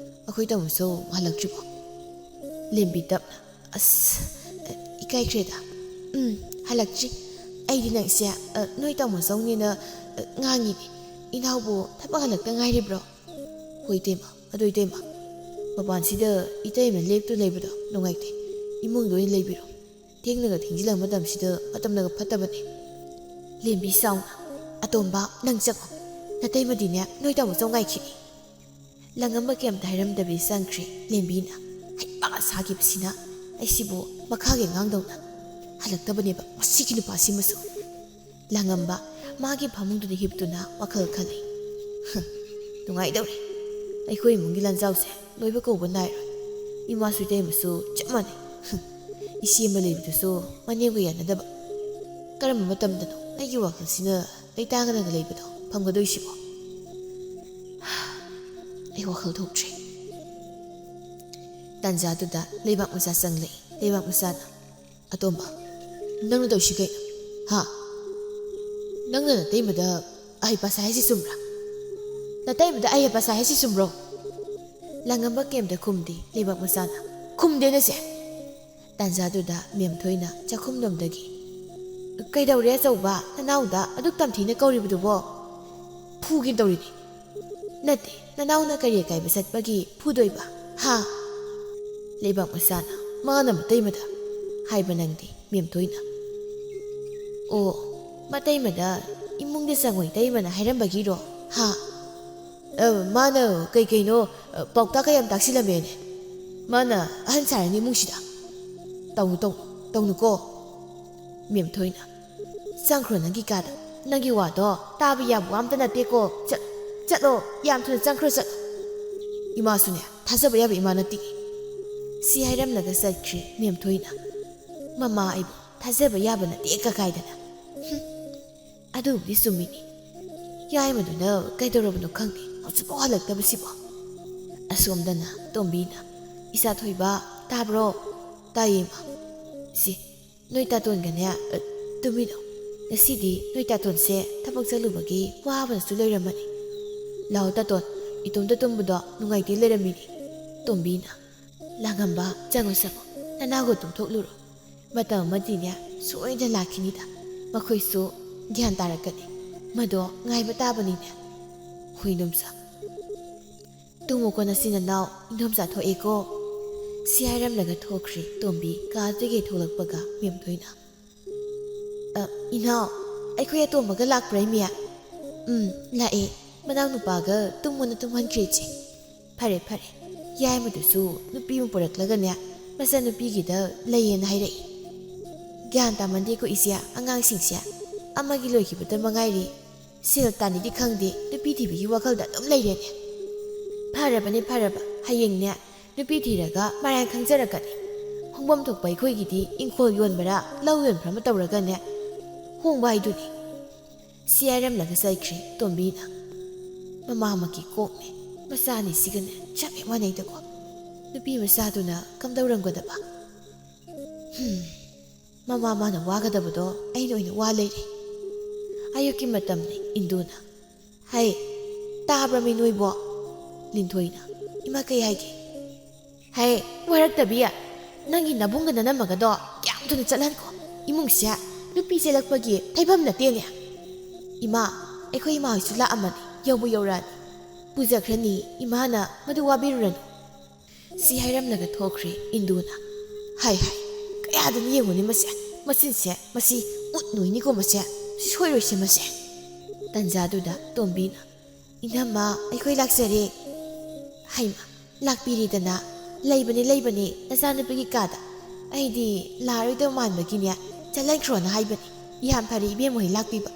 ꯑꯩꯈꯣꯏ ꯇꯥꯃꯣꯁꯨ ꯍꯜꯂꯛꯇ꯭ꯔꯤꯕꯣ?" ꯂꯦꯝꯕꯤ ꯇꯞꯅ, "ꯑꯁ, ꯏꯀꯥꯏꯈ꯭ꯔꯦꯗ꯫ ꯎꯝ, ꯍꯜꯂꯛꯇ꯭ꯔꯤ꯫ ꯑꯩꯗꯤ ꯅꯪꯁꯦ, ꯑ, ꯅꯣꯏ ꯇꯥꯃꯣ ꯆꯧꯅꯦꯅ, ꯑ, ꯉꯥꯡꯉꯤꯅꯦ꯫ ꯏꯅꯥꯎꯕꯨ ꯊꯕꯛ ꯍꯜꯂꯛꯇ ꯉꯥꯏꯔꯤꯕ꯭ꯔꯣ?" "ꯍꯣꯏ ꯏꯇꯩꯃ, ꯑꯗꯣ ꯏꯇꯩꯃ, ꯃꯄꯥꯟꯁꯤꯗ ꯏꯇꯩꯃ ꯂꯦꯞꯇꯨ ꯂꯩꯕꯗꯣ ꯅꯨꯡꯉꯥꯏꯇꯦ꯫ ꯏꯃꯨꯡꯗ ꯑꯣꯏꯅ ꯂꯩꯕꯤꯔꯣ꯫ ꯊꯦꯡꯅꯒ ꯊꯦꯡꯖꯤꯜꯂꯛꯄ ꯃꯇꯝꯁꯤꯗ ꯃꯇꯝꯅꯒ ꯐꯠꯇꯕꯅꯦ"꯫ ꯂꯦꯝꯕꯤ ꯁꯥꯎꯅ, "ꯑꯇꯣꯝꯕ, ꯅꯪ ꯆꯪꯉꯣ꯫ ꯅꯇꯩꯃꯗꯤꯅꯦ ꯅꯣꯏ ꯇꯥꯃꯣ ꯆꯧ ꯉꯥꯏꯈꯤꯅꯤ"꯫ ꯂꯥꯡꯉꯝꯕ ꯀꯩꯝꯇ ꯍꯥꯏꯔꯝꯗꯕꯤ ꯆꯪꯈ꯭ꯔꯦ꯫ ꯂꯦꯝꯕꯤꯅ ꯍꯩꯄꯥ ꯁꯥꯈꯤꯕꯁꯤꯅ ꯑꯩꯁꯤꯕꯨ ꯃꯈꯥꯒꯤ ꯑꯉꯥꯡꯗꯧꯅ ꯍꯜꯂꯛꯇꯕꯅꯦꯕ ꯃꯁꯤꯒꯤ ꯅꯨꯄꯥꯁꯤꯃꯁꯨ꯫ ꯂꯥꯡꯉꯝꯕ ꯃꯥꯒꯤ ꯐꯃꯨꯡꯗꯨꯗ ꯍꯤꯞꯇꯨꯅ ꯋꯥꯈꯜ ꯈꯜꯂꯤ꯫ "ꯍ, ꯅꯨꯡꯉꯥꯏꯗꯧꯔꯤ꯫ ꯑꯩꯈꯣꯏ ꯏꯃꯨꯡꯒꯤ ꯂꯥꯟꯖꯥꯎꯁꯦ ꯂꯣꯏꯕ ꯀꯧꯕ ꯅꯥꯏꯔꯣꯏ꯫ ꯏꯃꯥꯁꯨ ꯏꯇꯩꯃꯁꯨ ꯆꯞ ꯃꯥꯟꯅꯩ꯫ ꯍ, ꯏꯆꯦ ꯑꯃ ꯂꯩꯕꯗꯨꯁꯨ ꯃꯅꯦꯝꯒ ꯌꯥꯅꯗꯕ꯫ ꯀꯔꯝꯕ ꯃꯇꯝꯗꯅꯣ ꯑꯩꯒꯤ ꯋꯥꯈꯜꯁꯤꯅ ꯂꯩꯇꯥꯡꯒꯗꯅ ꯂꯩꯕꯗꯣ ꯐꯪꯒꯗꯣꯏꯁꯤꯕꯣ? ꯑꯩ ꯋꯥꯈꯜ ꯊꯣꯛꯇ꯭ꯔꯦ"꯫ ꯇꯥꯟꯖꯥꯗꯨꯗ ꯂꯩꯕꯥꯛ ꯃꯆꯥ ꯆꯪꯂꯛꯏ꯫ ꯂꯩꯕꯥꯛ ꯃꯆꯥꯅ, "ꯑꯇꯣꯝꯕ, ꯅꯪꯅ ꯇꯧꯔꯤꯁꯤ ꯀꯩꯅꯣ? ꯍꯥ? ꯅꯪꯅ ꯅꯇꯩꯃꯗ ꯑꯍꯩ ꯄꯥꯁꯥꯏ ꯍꯥꯏꯁꯤ ꯆꯨꯝꯕ꯭ꯔꯥ? ꯅꯇꯩꯃꯗ ꯑꯍꯩ ꯄꯥꯁꯥꯏ ꯍꯥꯏꯁꯤ ꯆꯨꯝꯕ꯭ꯔꯣ?" ꯂꯥꯡꯉꯝꯕ ꯀꯩꯝꯇ ꯈꯨꯝꯗꯦ꯫ ꯂꯩꯕꯥꯛ ꯃꯆꯥꯅ, "ꯈꯨꯝꯗꯦ ꯅꯁꯦ"꯫ ꯇꯥꯟꯖꯥꯗꯨꯗ ꯃꯦꯝꯊꯣꯏꯅ ꯆꯥꯛꯈꯨꯝꯂꯣꯝꯗꯒꯤ, "ꯀꯩꯗꯧꯔꯦ ꯑꯆꯧꯕ? ꯅꯅꯥꯎꯗ ꯑꯗꯨꯛ ꯇꯝꯊꯤꯅ ꯀꯧꯔꯤꯕꯗꯨꯕꯣ? ꯐꯨꯒꯦ ꯇꯧꯔꯤꯅꯤ꯫ ꯅꯠꯇꯦ, ꯅꯅꯥꯎꯅ ꯀꯔꯤ ꯑꯀꯥꯏꯕ ꯆꯠꯄꯒꯤ ꯐꯨꯗꯣꯏꯕ? ꯍꯥ?" ꯂꯩꯕꯥꯛ ꯃꯆꯥꯅ, "ꯃꯥꯅ ꯃꯇꯩꯃꯗ ꯍꯥꯏꯕ ꯅꯪꯗꯤ", ꯃꯦꯝꯊꯣꯏꯅ꯫ "ꯑꯣ, ꯃꯇꯩꯃꯗ ꯏꯃꯨꯡꯗ ꯆꯪꯉꯣꯏ ꯇꯩꯃꯅ ꯍꯥꯏꯔꯝꯕꯒꯤꯔꯣ? ꯍꯥ?" "ꯑ, ꯃꯥꯅ ꯀꯩ ꯀꯩꯅꯣ, ꯑ, ꯄꯥꯎꯇꯥꯛ ꯀꯌꯥꯝ ꯇꯥꯛꯁꯤꯜꯂꯝꯃꯦꯅꯦ꯫ ꯃꯥꯅ ꯑꯍꯟ ꯁꯥꯔꯅꯤ ꯏꯃꯨꯡꯁꯤꯗ꯫ ꯇꯧꯅꯨ, ꯇꯧꯅꯨ, ꯇꯧꯅꯨꯀꯣ"꯫ ꯃꯦꯝꯊꯣꯏꯅ, "ꯆꯪꯈ꯭ꯔꯣ ꯅꯪꯒꯤ ꯀꯥꯗ꯫ ꯅꯪꯒꯤ ꯋꯥꯗꯣ ꯇꯥꯕ ꯌꯥꯕ ꯋꯥ ꯑꯝꯇ ꯅꯠꯇꯦꯀꯣ꯫ ꯆꯠ-, ꯆꯠꯂꯣ, ꯌꯥꯝ ꯊꯨꯅ ꯆꯪꯈ꯭ꯔꯣ, ꯆꯠꯂꯣ꯫ ꯏꯃꯥꯁꯨꯅꯦ, ꯊꯥꯖꯕ ꯌꯥꯕ ꯏꯃꯥ ꯅꯠꯇꯦ"꯫ ꯁꯤ ꯍꯥꯏꯔꯝꯂꯒ ꯆꯠꯈ꯭ꯔꯦ ꯃꯦꯝꯊꯣꯏꯅ꯫ "ꯃꯃꯥ ꯑꯩꯕꯨ ꯊꯥꯖꯕ ꯌꯥꯕ ꯅꯠꯇꯦ ꯀꯀꯥꯏꯗꯅ꯫ "ꯍꯨꯝ, ꯑꯗꯨꯕꯨꯗꯤ ꯆꯨꯝꯃꯤꯅꯤ꯫ ꯌꯥꯏꯃꯗꯨꯅ ꯀꯩꯗꯧꯔꯕꯅꯣ ꯈꯪꯗꯦ, ꯍꯧꯖꯤꯛꯐꯥꯎ ꯍꯜꯂꯛꯇꯕꯁꯤꯕꯣ?" ꯑꯁꯣꯝꯗꯅ ꯇꯣꯝꯕꯤꯅ, "ꯏꯆꯥ ꯊꯣꯏꯕ, ꯇꯥꯕ꯭ꯔꯣ?" "ꯇꯥꯏꯌꯦ, ꯏꯃꯥ꯫" "ꯁꯤ, ꯅꯣꯏ ꯇꯥꯇꯣꯟꯒꯅꯦ, ꯑ, ꯇꯨꯝꯃꯤꯟꯅꯧ꯫ ꯉꯁꯤꯗꯤ ꯅꯣꯏ ꯇꯥꯇꯣꯟꯁꯦ ꯊꯕꯛ ꯆꯠꯂꯨꯕꯒꯤ ꯋꯥꯕꯅꯁꯨ ꯂꯩꯔꯝꯃꯅꯤ꯫ ꯂꯥꯛꯑꯣ ꯇꯥꯇꯣꯟ, ꯏꯇꯣꯝꯇ ꯇꯨꯝꯕꯗꯣ ꯅꯨꯡꯉꯥꯏꯇꯦ ꯂꯩꯔꯝꯃꯤꯅꯤ꯫" ꯇꯣꯝꯕꯤꯅ, "ꯂꯥꯡꯉꯝꯕ, ꯆꯪꯉꯣ ꯆꯪꯉꯣ, ꯅꯅꯥꯎꯒ ꯇꯨꯝꯊꯣꯛꯂꯨꯔꯣ꯫ ꯃꯇꯝ ꯑꯃꯗꯤꯅꯦ ꯁꯣꯏꯗꯅ ꯂꯥꯛꯈꯤꯅꯤꯗ, ꯃꯈꯣꯏꯁꯨ ꯒ꯭ꯌꯥꯟ ꯇꯥꯔꯛꯀꯅꯤ꯫ ꯃꯗꯣ ꯉꯥꯏꯕ ꯇꯥꯕꯅꯤꯅꯦ꯫" ꯍꯣꯏ ꯏꯟꯗꯣꯝꯆꯥ꯫ "ꯇꯨꯝꯃꯨꯀꯣ ꯅꯆꯤꯟ ꯅꯅꯥꯎ, ꯏꯟꯗꯣꯝꯆꯥ ꯊꯣꯛꯑꯦꯀꯣ꯫" ꯁꯤ ꯍꯥꯏꯔꯝꯂꯒ ꯊꯣꯛꯈ꯭ꯔꯦ ꯇꯣꯝꯕꯤ꯫ ꯀꯥꯗꯒꯤ ꯊꯣꯛꯂꯛꯄꯒ ꯃꯦꯝꯊꯣꯏꯅ, "ꯑ, ꯏꯅꯥꯎ, ꯑꯩꯈꯣꯏ ꯑꯇꯣꯝꯕꯒ ꯂꯥꯛꯄ꯭ꯔꯥ ꯏꯃꯦ?" "ꯎꯝ, ꯂꯥꯛꯑꯦ꯫ ꯃꯅꯥꯎꯅꯨꯄꯥꯒ ꯇꯨꯝꯃꯣꯅ ꯇꯨꯝꯍꯟꯈ꯭ꯔꯦ ꯏꯆꯦ꯫" "ꯐꯔꯦ, ꯐꯔꯦ꯫ ꯌꯥꯏꯃꯗꯨꯁꯨ ꯅꯨꯄꯤ ꯑꯃ ꯄꯨꯔꯛꯂꯒꯅꯦ, ꯃꯆꯟꯅꯨꯄꯤꯒꯤꯗ ꯂꯩꯌꯦꯅ ꯍꯥꯏꯔꯛꯏ꯫ ꯒ꯭ꯌꯥꯟ ꯇꯥꯃꯟꯗꯦꯀꯣ ꯏꯆꯦ, ꯑꯉꯥꯡꯁꯤꯡꯁꯦ꯫ ꯑꯃꯒꯤ ꯂꯣꯏꯈꯤꯕꯗ ꯃꯉꯥꯏꯔꯤ꯫ ꯁꯦꯜ ꯇꯥꯟꯅꯤꯗꯤ ꯈꯪꯗꯦ, ꯅꯨꯄꯤ ꯊꯤꯕꯒꯤ ꯋꯥꯈꯜꯗ ꯑꯗꯨꯝ ꯂꯩꯔꯦꯅꯦ꯫ ꯐꯔꯕꯅꯦ, ꯐꯔꯕ꯫ ꯍꯌꯦꯡꯅꯦ, ꯅꯨꯄꯤ ꯊꯤꯔꯒ ꯃꯔꯥꯏꯅ ꯈꯪꯖꯔꯛꯀꯅꯤ꯫ ꯍꯣꯡꯐꯝ ꯊꯣꯛꯄ ꯑꯩꯈꯣꯏꯒꯤꯗꯤ ꯏꯪꯈꯣꯜ ꯌꯣꯟꯕꯔꯥ, ꯂꯧ ꯌꯣꯟꯕꯔꯥ ꯑꯃ ꯇꯧꯔꯒꯅꯦ, ꯍꯣꯡꯕ ꯍꯥꯏꯗꯨꯅꯤ꯫" ꯁꯤ ꯍꯥꯏꯔꯝꯂꯒ ꯆꯠꯈ꯭ꯔꯦ ꯇꯣꯝꯕꯤꯅ꯫ ꯃꯃꯥꯃꯛꯀꯤ ꯀꯣꯛꯅꯦ, ꯃꯆꯥꯅꯤꯁꯤꯒꯅꯦ ꯆꯞ ꯍꯦꯛ ꯃꯥꯟꯅꯩꯗꯀꯣ꯫ ꯅꯨꯄꯤ ꯃꯆꯥꯗꯨꯅ ꯀꯝꯗꯧꯔꯝꯒꯗꯕ? ꯍꯨꯝ, ꯃꯃꯥ ꯃꯥꯅ ꯋꯥꯒꯗꯕꯗꯣ ꯑꯩꯅ ꯑꯣꯏꯅ ꯋꯥ ꯂꯩꯔꯦ꯫ ꯑꯌꯨꯛꯀꯤ ꯃꯇꯝꯅꯤ꯫ ꯏꯟꯗꯨꯅ, "ꯍꯩ, ꯇꯥꯕ꯭ꯔꯃꯤ ꯅꯣꯏꯕꯣ?" ꯂꯤꯟꯊꯣꯏꯅ, "ꯏꯃꯥ, ꯀꯩ ꯍꯥꯏꯒꯦ?" "ꯍꯩ, ꯋꯥꯔꯛꯇꯕꯤ, ꯅꯪꯒꯤ ꯅꯕꯨꯡꯒ ꯅꯅꯝꯃꯒꯗꯣ ꯀꯌꯥꯝ ꯊꯨꯅ ꯆꯠꯍꯟꯈꯣ꯫ ꯏꯃꯨꯡꯁꯦ ꯅꯨꯄꯤ ꯆꯦꯜꯂꯛꯄꯒꯤ ꯊꯩꯐꯝ ꯅꯠꯇꯦꯅꯦ꯫ ꯏꯃꯥ, ꯑꯩꯈꯣꯏ ꯏꯃꯥ ꯍꯣꯏꯁꯨ ꯂꯥꯛꯑꯝꯃꯅꯤ, ꯌꯧꯕꯨ ꯌꯧꯔꯛꯑꯅꯤ꯫ ꯄꯨꯖꯈ꯭ꯔꯅꯤ, ꯏꯃꯥꯅ ꯃꯗꯨ ꯋꯥꯕꯤꯔꯨꯔꯅꯨ꯫" ꯁꯤ ꯍꯥꯏꯔꯝꯂꯒ ꯊꯣꯛꯈ꯭ꯔꯦ ꯏꯟꯗꯨꯅ꯫ "ꯍꯥꯏ ꯍꯥꯏ, ꯀꯌꯥꯗꯅ ꯌꯦꯡꯉꯨꯅꯦ ꯃꯁꯦ, ꯃꯆꯤꯟꯁꯦ, ꯃꯁꯤ ꯎꯠ ꯅꯣꯏꯅꯤꯀꯣ ꯃꯁꯦ, ꯁꯤ ꯁꯣꯏꯔꯣꯏꯁꯦ ꯃꯁꯦ꯫" ꯇꯟꯖꯥꯗꯨꯗ ꯇꯣꯝꯕꯤꯅ, "ꯏꯅꯝꯃ, ꯑꯩꯈꯣꯏ ꯂꯥꯛꯆꯔꯦ꯫" "ꯍꯩꯃ, ꯂꯥꯛꯄꯤꯔꯤꯗꯅ꯫ ꯂꯩꯕꯅꯦ, ꯂꯩꯕꯅꯦ, ꯅꯆꯥꯅꯨꯄꯤꯒꯤ ꯀꯥꯗ꯫ ꯑꯩꯗꯤ ꯂꯥꯛꯑꯔꯣꯏꯗꯕ ꯃꯥꯟꯕꯒꯤꯅꯦ, ꯆꯠꯍꯟꯈ꯭ꯔꯣꯅ ꯍꯥꯏꯕꯅꯦ꯫ ꯌꯥꯝ ꯐꯔꯦ ꯏꯕꯦꯝꯃ ꯍꯣꯏ ꯂꯥꯛꯄꯤꯕ꯫"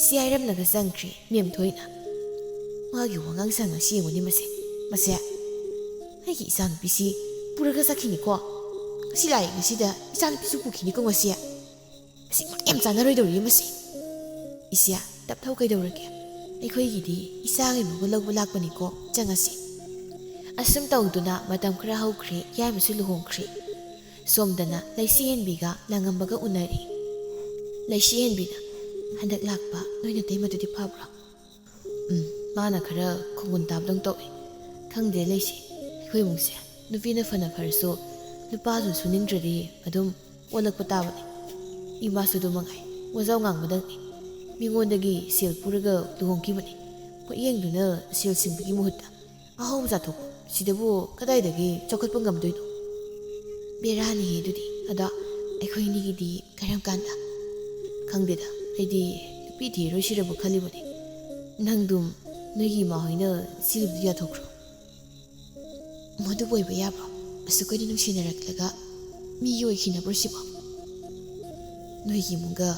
ꯁꯤ ꯍꯥꯏꯔꯝꯂꯒ ꯆꯪꯈ꯭ꯔꯦ ꯃꯦꯝꯊꯣꯏꯅ꯫ "ꯃꯥꯒꯤ ꯋꯥꯉꯥꯡ ꯁꯉꯥꯡꯁꯤ ꯌꯦꯡꯉꯨꯅꯦ ꯃꯁꯦ, ꯃꯁꯦ꯫ ꯑꯩꯒꯤ ꯏꯆꯥꯅꯨꯄꯤꯁꯤ ꯄꯨꯔꯒ ꯆꯠꯈꯤꯅꯤꯀꯣ꯫ ꯉꯁꯤ ꯂꯥꯛꯑꯦ, ꯉꯁꯤꯗ ꯏꯆꯥꯅꯨꯄꯤꯁꯨ ꯄꯨꯈꯤꯅꯤꯀꯣ ꯉꯁꯤ꯫" ꯁꯤ ꯌꯥꯝ ꯆꯥꯟꯅꯔꯣꯏꯗꯧꯔꯤ ꯃꯁꯤ꯫ ꯏꯆꯦ, ꯇꯞꯊꯧ, ꯀꯩꯗꯧꯔꯒꯦ? ꯑꯩꯈꯣꯏꯒꯤꯗꯤ ꯏꯆꯥꯒꯤ ꯃꯍꯨꯠ ꯂꯧꯕ ꯂꯥꯛꯄꯅꯤꯀꯣ, ꯆꯪꯉꯁꯤ꯫ ꯑꯁꯨꯝ ꯇꯧꯗꯨꯅ ꯃꯇꯝ ꯈꯔ ꯍꯧꯈ꯭ꯔꯦ, ꯌꯥꯏꯃꯁꯨ ꯂꯨꯍꯣꯡꯈ꯭ꯔꯦ꯫ ꯁꯣꯝꯗꯅ ꯂꯩꯁꯤꯍꯦꯟꯕꯤꯒ ꯂꯥꯡꯉꯝꯕꯒ ꯎꯅꯔꯤ꯫ ꯂꯩꯁꯤꯍꯦꯟꯕꯤꯅ, "ꯍꯟꯗꯛ ꯂꯥꯛꯄ ꯅꯣꯏ ꯅꯇꯩꯃꯗꯨꯗꯤ ꯐꯕ꯭ꯔꯣ?" "ꯎꯝ, ꯃꯥꯅ ꯈꯔ ꯈꯣꯡꯒꯨꯟ ꯇꯥꯕꯗꯧ ꯇꯧꯏ꯫ ꯈꯪꯗꯦ ꯂꯩꯁꯤ, ꯑꯩꯈꯣꯏ ꯏꯃꯨꯡꯁꯦ ꯅꯨꯄꯤꯅ ꯐꯅ ꯐꯔꯁꯨ ꯅꯨꯄꯥꯁꯨ ꯁꯨꯅꯤꯡꯗ꯭ꯔꯗꯤ ꯑꯗꯨꯝ ꯑꯣꯜꯂꯛꯄ ꯇꯥꯕꯅꯤ꯫ ꯏꯃꯥꯁꯨ ꯑꯗꯨ ꯃꯉꯥꯏ, ꯋꯥꯖꯥꯎ ꯉꯥꯡꯕꯗꯪꯅꯤ꯫ ꯃꯤꯉꯣꯟꯗꯒꯤ ꯁꯦꯜ ꯄꯨꯔꯒ ꯂꯨꯍꯣꯡꯈꯤꯕꯅꯤ꯫ ꯄꯣꯠꯌꯦꯡꯗꯨꯅ ꯁꯦꯜ ꯁꯤꯡꯕꯒꯤ ꯃꯍꯨꯠꯇ ꯑꯍꯥꯎꯕ ꯆꯥꯊꯣꯛꯄ, ꯁꯤꯗꯕꯨ ꯀꯗꯥꯏꯗꯒꯤ ꯆꯥꯎꯈꯠꯄ ꯉꯝꯗꯣꯏꯅꯣ?" "ꯕꯦꯔꯥꯅꯤꯍꯦ ꯑꯗꯨꯗꯤ꯫ ꯑꯗꯣ ꯑꯩꯈꯣꯏ ꯑꯅꯤꯒꯤꯗꯤ ꯀꯔꯝ ꯀꯥꯟꯗ?" "ꯈꯪꯗꯦꯗ, ꯑꯩꯗꯤ ꯅꯨꯄꯤ ꯊꯤꯔꯣꯏꯁꯤꯔꯕꯨ ꯈꯜꯂꯤꯕꯅꯤ꯫ ꯅꯪꯗꯨꯝ ꯅꯣꯏꯒꯤ ꯏꯃꯥ ꯍꯣꯏꯅ ꯁꯤꯜꯂꯨꯕꯗꯨ ꯌꯥꯊꯣꯛꯈ꯭ꯔꯣ꯫" "ꯃꯗꯨꯕꯨ ꯑꯣꯏꯕ ꯌꯥꯕ꯭ꯔꯣ? ꯑꯁꯨꯛ ꯀꯨꯏꯅ ꯅꯨꯡꯁꯤꯅꯔꯛꯂꯒ ꯃꯤꯒꯤ ꯑꯣꯏꯈꯤꯅꯕ꯭ꯔꯣ ꯁꯤꯕꯣ?" "ꯅꯣꯏꯒꯤ ꯏꯃꯨꯡꯒ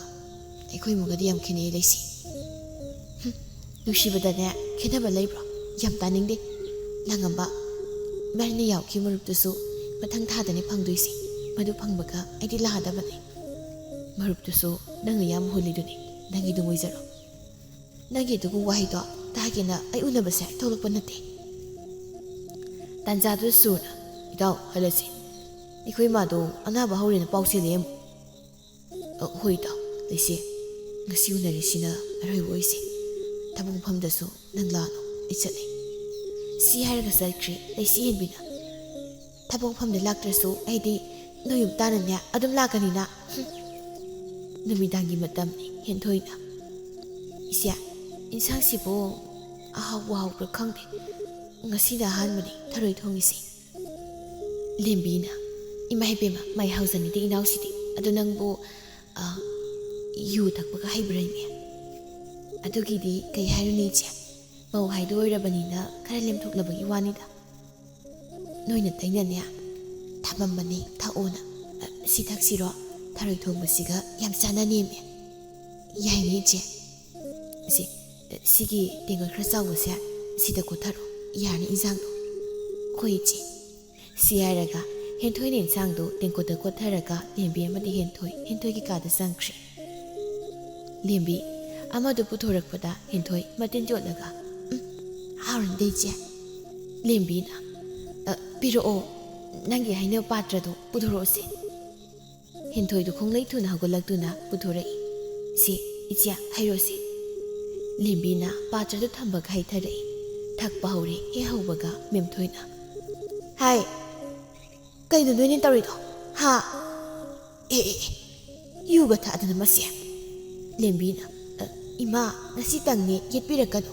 ꯑꯩꯈꯣꯏ ꯏꯃꯨꯡꯒꯗꯤ ꯌꯥꯝ ꯈꯦꯠꯅꯩ ꯂꯩꯁꯤ꯫" "ꯍꯨꯝ, ꯅꯨꯡꯁꯤꯕꯗꯅꯦ ꯈꯦꯠꯅꯕ ꯂꯩꯕ꯭ꯔꯣ? ꯌꯥꯝ ꯇꯥꯅꯤꯡꯗꯦ꯫ ꯂꯥꯡꯉꯝꯕ, ꯃꯔꯟꯅ ꯌꯥꯎꯈꯤ ꯃꯔꯨꯞꯇꯨꯁꯨ ꯃꯊꯪ ꯊꯥꯗꯅꯤ ꯐꯪꯗꯣꯏꯁꯦ꯫ ꯃꯗꯨ ꯐꯪꯕꯒ ꯑꯩꯗꯤ ꯂꯥꯛꯑꯗꯕꯅꯦ꯫ ꯃꯔꯨꯞꯇꯨꯁꯨ ꯅꯪꯅ ꯌꯥꯝ ꯍꯨꯜꯂꯤꯗꯨꯅꯤ, ꯅꯪꯒꯤ ꯑꯗꯨꯝ ꯑꯣꯏꯖꯔꯣ꯫" "ꯅꯪꯒꯤ ꯑꯗꯨꯒꯨꯝꯕ ꯋꯥꯍꯩꯗꯣ ꯇꯥꯒꯦꯅ ꯑꯩ ꯎꯅꯕꯁꯦ ꯊꯣꯛꯂꯛꯄ ꯅꯠꯇꯦ꯫" ꯇꯥꯟꯖꯥꯗꯨ ꯁꯨꯅ, "ꯏꯇꯥꯎ, ꯍꯜꯂꯁꯤ꯫ ꯑꯩꯈꯣꯏ ꯏꯃꯥꯗꯣ ꯑꯅꯥꯕ ꯍꯧꯔꯦꯅ ꯄꯥꯎ ꯆꯦꯜꯂꯛꯑꯦ ꯑꯃꯨꯛ꯫" "ꯑ, ꯍꯣꯏ ꯏꯇꯥꯎ, ꯂꯩꯁꯤ꯫ ꯉꯁꯤ ꯎꯅꯔꯤꯁꯤꯅ ꯑꯔꯣꯏꯕ ꯑꯣꯏꯁꯤ꯫ ꯊꯕꯛ ꯃꯐꯝꯗꯁꯨ ꯅꯪ ꯂꯥꯛꯑꯅꯨ, ꯑꯩ ꯆꯠꯂꯤ꯫" ꯁꯤ ꯍꯥꯏꯔꯒ ꯆꯠꯈ꯭ꯔꯦ ꯂꯩꯁꯤ ꯍꯦꯟꯕꯤꯅ꯫ "ꯊꯕꯛ ꯃꯐꯝꯗ ꯂꯥꯛꯇ꯭ꯔꯁꯨ ꯑꯩꯗꯤ ꯅꯣꯏ ꯌꯨꯝ ꯇꯥꯟꯅꯅꯦ ꯑꯗꯨꯝ ꯂꯥꯛꯀꯅꯤꯅ꯫" ꯍꯨꯝ꯫ ꯅꯨꯃꯤꯗꯥꯡꯒꯤ ꯃꯇꯝꯅꯤ, ꯍꯦꯟꯊꯣꯏꯅ꯫ "ꯏꯆꯦ, ꯏꯟꯁꯥꯡꯁꯤꯕꯨ ꯑꯍꯥꯎꯕ ꯍꯥꯎꯕ꯭ꯔꯥ ꯈꯪꯗꯦ꯫ ꯉꯁꯤꯅ ꯑꯍꯥꯟꯕꯅꯤ ꯊꯔꯣꯏ ꯊꯣꯡꯉꯤꯁꯦ꯫" ꯂꯦꯝꯕꯤꯅ, "ꯏꯃꯥ ꯏꯕꯦꯝꯃ, ꯃꯥꯏ ꯍꯥꯎꯖꯅꯤꯗꯦ ꯏꯅꯥꯎꯁꯤꯗꯤ꯫ ꯑꯗꯣ ꯅꯪꯕꯨ, ꯑ, ꯌꯨ ꯊꯛꯄꯒ ꯍꯩꯕ꯭ꯔꯥ ꯏꯅꯦ?" "ꯑꯗꯨꯒꯤꯗꯤ ꯀꯩ ꯍꯥꯏꯔꯨꯅꯤ ꯏꯆꯦ, ꯃꯧ ꯍꯥꯏꯗꯣ ꯑꯣꯏꯔꯕꯅꯤꯅ ꯈꯔ ꯂꯦꯝꯊꯣꯛꯅꯕꯒꯤ ꯋꯥꯅꯤꯗ꯫ ꯅꯣꯏ ꯅꯇꯩꯅꯅꯦ ꯊꯝꯃꯝꯕꯅꯤ ꯊꯛꯑꯣꯅ꯫ ꯑ, ꯁꯤ ꯊꯛꯁꯤꯔꯣ? ꯊꯔꯣꯏ ꯊꯣꯡꯕꯁꯤꯒ ꯌꯥꯝ ꯆꯥꯟꯅꯅꯦꯃꯤ꯫" "ꯌꯥꯏꯅꯦ ꯏꯆꯦ꯫ ꯁꯤ, ꯁꯤꯒꯤ ꯇꯦꯡꯀꯣꯠ ꯈꯔ ꯆꯥꯎꯕꯁꯦ ꯁꯤꯗ ꯀꯣꯠꯊꯔꯣ꯫ ꯌꯥꯔꯅꯤ ꯏꯟꯁꯥꯡꯗꯣ꯫" "ꯍꯣꯏ ꯏꯆꯦ꯫" ꯁꯤ ꯍꯥꯏꯔꯒ ꯍꯦꯟꯊꯣꯏꯅ ꯏꯟꯁꯥꯡꯗꯨ ꯇꯦꯡꯀꯣꯠꯇ ꯀꯣꯠꯊꯔꯒ ꯂꯦꯝꯕꯤ ꯑꯃꯗꯤ ꯍꯦꯟꯊꯣꯏ, ꯍꯦꯟꯊꯣꯏꯒꯤ ꯀꯥꯗ ꯆꯪꯈ꯭ꯔꯦ꯫ ꯂꯦꯝꯕꯤ ꯑꯃꯗꯨ ꯄꯨꯊꯣꯔꯛꯄꯗ ꯍꯦꯟꯊꯣꯏ ꯃꯇꯤꯟ ꯆꯣꯠꯂꯒ, "ꯎꯝ, ꯍꯥꯎꯔꯅꯤꯗ ꯏꯆꯦ꯫" ꯂꯦꯝꯕꯤꯅ, "ꯑ, ꯄꯤꯔꯛꯑꯣ, ꯅꯪꯒꯤ ꯍꯩꯅꯕ ꯄꯥꯇ꯭ꯔꯗꯣ ꯄꯨꯊꯣꯔꯛꯑꯣꯁꯦ꯫" ꯍꯦꯟꯊꯣꯏꯗꯨ ꯈꯣꯡꯂꯩ ꯊꯨꯅ ꯍꯧꯒꯠꯂꯛꯇꯨꯅ ꯄꯨꯊꯣꯔꯛꯏ꯫ "ꯁꯤ, ꯏꯆꯦ, ꯍꯩꯔꯣꯁꯤ꯫" ꯂꯦꯝꯕꯤꯅ ꯄꯥꯇ꯭ꯔꯗꯨ ꯊꯝꯕꯒ ꯍꯩꯊꯔꯛꯏ꯫ ꯊꯛꯄ ꯍꯧꯔꯦ꯫ ꯍꯦꯛ ꯍꯧꯕꯒ ꯃꯦꯝꯊꯣꯏꯅ, "ꯍꯥꯏ, ꯀꯩꯅꯣ ꯅꯣꯏꯅ ꯇꯧꯔꯤꯗꯣ? ꯍꯥ? ꯑꯦ, ꯑꯦ, ꯑꯦ, ꯌꯨꯒ ꯊꯛꯑꯗꯅ ꯃꯁꯦ꯫" ꯂꯦꯝꯕꯤꯅ, "ꯑ, ꯏꯃꯥ, ꯉꯁꯤꯇꯪꯅꯦ, ꯌꯦꯠꯄꯤꯔꯛꯀꯅꯨ꯫"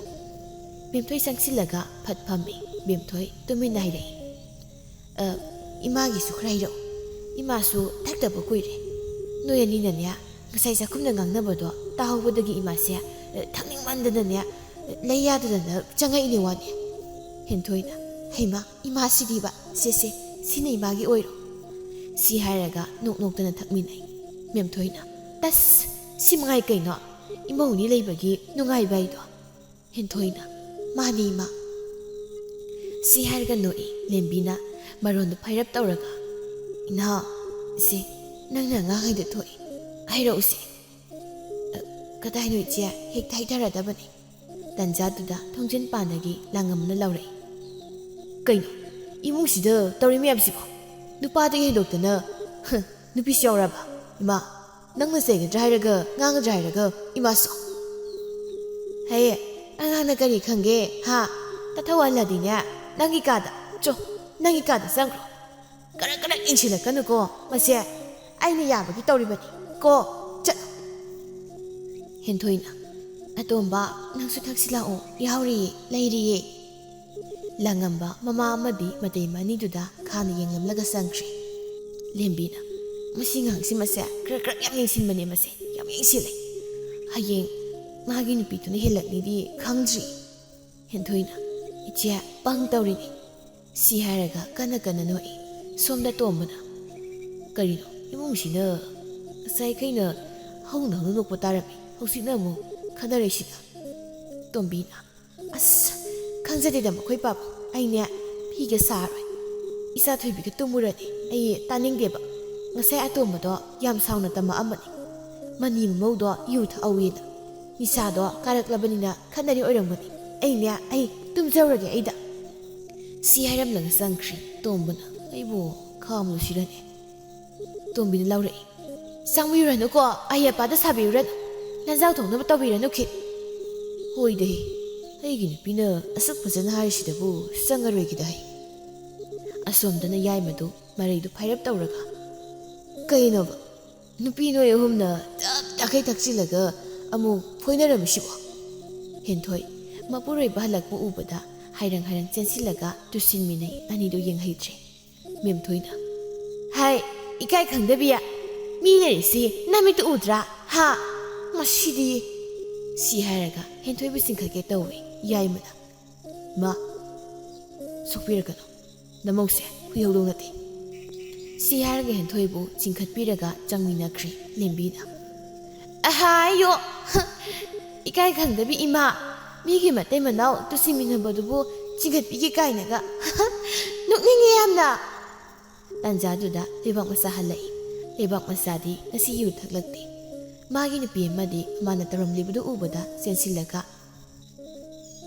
ꯃꯦꯝꯊꯣꯏ ꯆꯪꯁꯤꯜꯂꯒ ꯐꯠ ꯐꯝꯃꯤ꯫ ꯃꯦꯝꯊꯣꯏ ꯇꯨꯃꯤꯟꯅ ꯍꯥꯏꯔꯛꯏ, "ꯑ, ꯏꯃꯥꯒꯤꯁꯨ ꯈꯔ ꯍꯩꯔꯛꯑꯣ꯫ ꯏꯃꯥꯁꯨ ꯊꯛꯇꯕ ꯀꯨꯏꯔꯦ꯫ ꯅꯣꯏ ꯑꯅꯤꯅꯅꯦ, ꯉꯁꯥꯏ ꯆꯥꯛꯈꯨꯝꯗ ꯉꯥꯡꯅꯕꯗꯣ ꯇꯥꯍꯧꯕꯗꯒꯤ ꯏꯃꯥꯁꯦ, ꯑ, ꯊꯛꯅꯤꯡꯃꯟꯗꯅꯅꯦ, ꯑ, ꯂꯩ ꯌꯥꯗꯗꯅ ꯆꯪꯉꯛꯏꯅꯦ ꯋꯥꯅꯦ꯫" ꯍꯦꯟꯊꯣꯏꯅ, "ꯍꯩꯃꯥ, ꯏꯃꯥꯁꯤꯗꯤꯕ, ꯁꯦ, ꯁꯦ, ꯁꯤꯅ ꯏꯃꯥꯒꯤ ꯑꯣꯏꯔꯣ꯫" ꯁꯤ ꯍꯥꯏꯔꯒ ꯅꯣꯛ ꯅꯣꯛꯇꯅ ꯊꯛꯃꯤꯟꯅꯩ꯫ ꯃꯦꯝꯊꯣꯏꯅ, "ꯇꯁ, ꯁꯤ ꯃꯉꯥꯏ ꯀꯩꯅꯣ, ꯏꯃꯧꯅꯤ ꯂꯩꯕꯒꯤ ꯅꯨꯡꯉꯥꯏꯕ ꯍꯥꯏꯗꯣ꯫" ꯍꯦꯟꯊꯣꯏꯅ, "ꯃꯥꯅꯤ, ꯏꯃꯥ꯫" ꯁꯤ ꯍꯥꯏꯔꯒ ꯅꯣꯛꯏ꯫ ꯂꯦꯝꯕꯤꯅ ꯃꯔꯣꯟꯗꯨ ꯐꯩꯔꯞ ꯇꯧꯔꯒ, "ꯏꯅꯥꯎ, ꯁꯦ, ꯅꯪꯅ ꯑꯉꯥꯡ ꯍꯩꯗꯣ ꯊꯣꯛꯏ, ꯍꯩꯔꯛꯎꯁꯦ꯫" "ꯑ, ꯀꯗꯥꯏꯅꯣ ꯏꯆꯦ, ꯍꯦꯛꯇ ꯍꯩꯊꯔꯗꯕꯅꯤ꯫" ꯇꯟꯖꯥꯗꯨꯗ ꯊꯣꯡꯖꯤꯟ ꯄꯥꯟꯗꯒꯤ ꯂꯥꯡꯉꯝꯅ ꯂꯥꯎꯔꯛꯏ, "ꯀꯩꯅꯣ, ꯏꯃꯨꯡꯁꯤꯗ ꯇꯧꯔꯤ ꯃꯌꯥꯝꯁꯤꯕꯣ? ꯅꯨꯄꯥꯗꯒꯤ ꯍꯦꯟꯗꯣꯛꯇꯅ, ꯍ, ꯅꯨꯄꯤꯁꯨ ꯌꯥꯎꯔꯕ? ꯏꯃꯥ, ꯅꯪꯅ ꯆꯩꯒꯗ꯭ꯔꯥ ꯍꯥꯏꯔꯒ, ꯉꯥꯡꯒꯗ꯭ꯔꯥ ꯍꯥꯏꯔꯒ, ꯏꯃꯥꯁꯨ꯫ ꯍꯦ, ꯑꯉꯥꯡꯅ ꯀꯔꯤ ꯈꯪꯒꯦ, ꯍꯥ? ꯇꯊꯧꯍꯜꯂꯗꯤꯅꯦ, ꯅꯪꯒꯤ ꯀꯥꯗ, ꯆꯣ, ꯅꯪꯒꯤ ꯀꯥꯗ ꯆꯪꯈ꯭ꯔꯣ꯫ ꯀꯔꯛ ꯀꯔꯛ ꯌꯦꯡꯁꯤꯜꯂꯛꯀꯅꯨꯀꯣ, ꯃꯁꯦ꯫ ꯑꯩꯅ ꯌꯥꯕꯒꯤ ꯇꯧꯔꯤꯕꯅꯤ ꯀꯣ, ꯆꯠꯂꯣ꯫" ꯍꯦꯟꯊꯣꯏꯅ, "ꯑꯇꯣꯝꯕ, ꯅꯪꯁꯨ ꯊꯛꯁꯤ ꯂꯥꯛꯑꯣ, ꯌꯥꯎꯔꯤꯌꯦ, ꯂꯩꯔꯤꯌꯦ꯫" ꯂꯥꯡꯉꯝꯕ ꯃꯃꯥ ꯑꯃꯗꯤ ꯃꯇꯩ ꯃꯅꯤꯗꯨꯗ ꯈꯥꯅ ꯌꯦꯡꯂꯝꯂꯒ ꯆꯪꯈ꯭ꯔꯦ꯫ ꯂꯦꯝꯕꯤꯅ, "ꯃꯁꯤ ꯉꯥꯡꯁꯤ ꯃꯁꯦ ꯀ꯭ꯔꯛ ꯀ꯭ꯔꯛ ꯌꯥꯝ ꯌꯦꯡꯁꯤꯟꯕꯅꯦ, ꯃꯁꯦ ꯌꯥꯝ ꯌꯦꯡꯁꯤꯜꯂꯦ꯫ ꯍꯌꯦꯡ ꯃꯥꯒꯤ ꯅꯨꯄꯤꯗꯨꯅ ꯍꯦꯜꯂꯛꯅꯤꯗꯤ ꯈꯪꯗ꯭ꯔꯤ꯫" ꯍꯦꯟꯊꯣꯏꯅ, "ꯏꯆꯦ, ꯄꯪ ꯇꯧꯔꯤꯅꯤ꯫" ꯁꯤ ꯍꯥꯏꯔꯒ ꯀꯟꯅ ꯀꯟꯅ ꯅꯣꯛꯏ꯫ ꯁꯣꯝꯗ ꯇꯣꯝꯕꯅ, "ꯀꯔꯤꯅꯣ, ꯏꯃꯨꯡꯁꯤꯅ ꯉꯁꯥꯏꯈꯩꯅ ꯍꯧꯅ ꯍꯧꯅ ꯅꯣꯛꯄ ꯇꯥꯔꯝꯃꯤ, ꯍꯧꯖꯤꯛꯅ ꯑꯃꯨꯛ ꯈꯟꯅꯔꯛꯏꯁꯤꯅ?" ꯇꯣꯝꯕꯤꯅ, "ꯑꯁ, ꯈꯪꯖꯗꯦꯗ ꯃꯈꯣꯏ ꯄꯥꯕꯨꯡ, ꯑꯩꯅꯦ ꯐꯤꯒ ꯁꯥꯔꯣꯏ꯫ ꯏꯆꯥ ꯊꯣꯏꯕꯤꯒ ꯇꯨꯝꯃꯨꯔꯗꯤ ꯑꯩ ꯇꯥꯅꯤꯡꯗꯦꯕ꯫ ꯉꯁꯥꯏ ꯑꯇꯣꯝꯕꯗꯣ ꯌꯥꯝ ꯁꯥꯎꯅ ꯇꯝꯃꯛꯑꯝꯕꯅꯤ꯫ Money ꯃꯃꯧꯗꯣ U ꯊꯛꯍꯧꯋꯦꯅ꯫ ꯅꯤꯁꯥꯗꯣ ꯀꯥꯔꯛꯂꯕꯅꯤꯅ ꯈꯠꯅꯔꯤ ꯑꯣꯏꯔꯝꯒꯅꯤ꯫ ꯑꯩꯅꯦ, ꯑꯩ ꯇꯨꯝꯖꯧꯔꯒꯦ ꯑꯩꯗ꯫ ꯁꯤ ꯍꯥꯏꯔꯝꯂꯒ ꯆꯪꯈ꯭ꯔꯤ꯫ ꯇꯣꯝꯕꯅ ꯑꯩꯕꯨ ꯈꯥꯝꯂꯨꯁꯤꯔꯅꯦ? ꯇꯣꯝꯕꯤꯅ ꯂꯥꯎꯔꯛꯏ꯫ "ꯆꯪꯕꯤꯔꯨꯔꯅꯨꯀꯣ, ꯑꯍꯦ ꯑꯄꯥꯗ ꯁꯥꯕꯤꯔꯨꯔꯅꯨ꯫ ꯂꯟꯖꯥꯎ ꯊꯣꯛꯅꯕ ꯇꯧꯕꯤꯔꯅꯨ ꯈꯤꯠ꯫" "ꯍꯣꯏꯗ ꯍꯦ, ꯑꯩꯒꯤ ꯅꯨꯄꯤꯅ ꯑꯁꯨꯛ ꯐꯖꯅ ꯍꯥꯏꯔꯤꯁꯤꯗꯕꯨ ꯆꯪꯉꯔꯣꯏꯒꯦꯗ ꯍꯦ꯫" ꯑꯁꯣꯝꯗꯅ ꯌꯥꯏꯃꯗꯨ ꯃꯔꯩꯗꯨ ꯐꯥꯏꯔꯞ ꯇꯧꯔꯒ, "ꯀꯩꯅꯣꯕ? ꯅꯨꯄꯤ ꯅꯣꯏ ꯑꯍꯨꯝꯅ ꯇꯞ ꯇꯈꯩ ꯊꯛꯆꯤꯜꯂꯒ ꯑꯃꯨꯛ ꯐꯣꯏꯅꯔꯝꯃꯤꯁꯤꯕꯣ?" ꯍꯦꯟꯊꯣꯏ ꯃꯄꯨꯔꯣꯏꯕ ꯍꯜꯂꯛꯄ ꯎꯕꯗ ꯍꯥꯏꯔꯪ ꯍꯥꯏꯔꯪ ꯆꯦꯟꯁꯤꯜꯂꯒ ꯇꯨꯁꯤꯟꯃꯤꯟꯅꯩ꯫ ꯑꯅꯤꯗꯨ ꯌꯦꯡꯍꯩꯗ꯭ꯔꯦ꯫ ꯃꯦꯝꯊꯣꯏꯅ, "ꯍꯥꯏ, ꯏꯀꯥꯏ ꯈꯪꯗꯕꯤ, ꯃꯤ ꯂꯩꯔꯤꯁꯤ ꯅꯃꯤꯠꯇꯨ ꯎꯗ꯭ꯔꯥ? ꯍꯥ? ꯃꯁꯤꯗꯤ!" ꯁꯤ ꯍꯥꯏꯔꯒ ꯍꯦꯟꯊꯣꯏꯕꯨ ꯆꯤꯡꯈꯠꯀꯦ ꯇꯧꯏ꯫ ꯌꯥꯏꯃꯅ, "ꯃꯥ, ꯁꯣꯛꯄꯤꯔꯛꯀꯅꯨ꯫ ꯅꯃꯧꯁꯦ ꯍꯨꯏ ꯍꯧꯗꯣꯡ ꯅꯠꯇꯦ꯫" ꯁꯤ ꯍꯥꯏꯔꯒ ꯍꯦꯟꯊꯣꯏꯕꯨ ꯆꯤꯡꯈꯠꯄꯤꯔꯒ ꯆꯪꯃꯤꯟꯅꯈ꯭ꯔꯦ꯫ ꯂꯦꯝꯕꯤꯅ, "ꯑꯍꯥꯌꯣ! ꯏꯀꯥꯏ ꯈꯪꯗꯕꯤ ꯏꯃꯥ! ꯃꯤꯒꯤ ꯃꯇꯩ ꯃꯅꯥꯎ ꯇꯨꯁꯤꯟꯃꯤꯟꯅꯕꯗꯨꯕꯨ ꯆꯤꯡꯈꯠꯄꯤꯒꯦ ꯀꯥꯏꯅꯒ! ꯅꯣꯛꯅꯤꯡꯉꯦ ꯌꯥꯝꯅ!" ꯇꯥꯟꯖꯥꯗꯨꯗ ꯂꯩꯕꯥꯛ ꯃꯆꯥ ꯍꯜꯂꯛꯏ꯫ ꯂꯩꯕꯥꯛ ꯃꯆꯥꯗꯤ ꯉꯁꯤ ꯌꯨ ꯊꯛꯂꯛꯇꯦ꯫ ꯃꯥꯒꯤ ꯅꯨꯄꯤ ꯑꯃꯗꯤ ꯃꯥꯅ ꯇꯧꯔꯝꯂꯤꯕꯗꯨ ꯎꯕꯗ ꯆꯦꯟꯁꯤꯜꯂꯒ,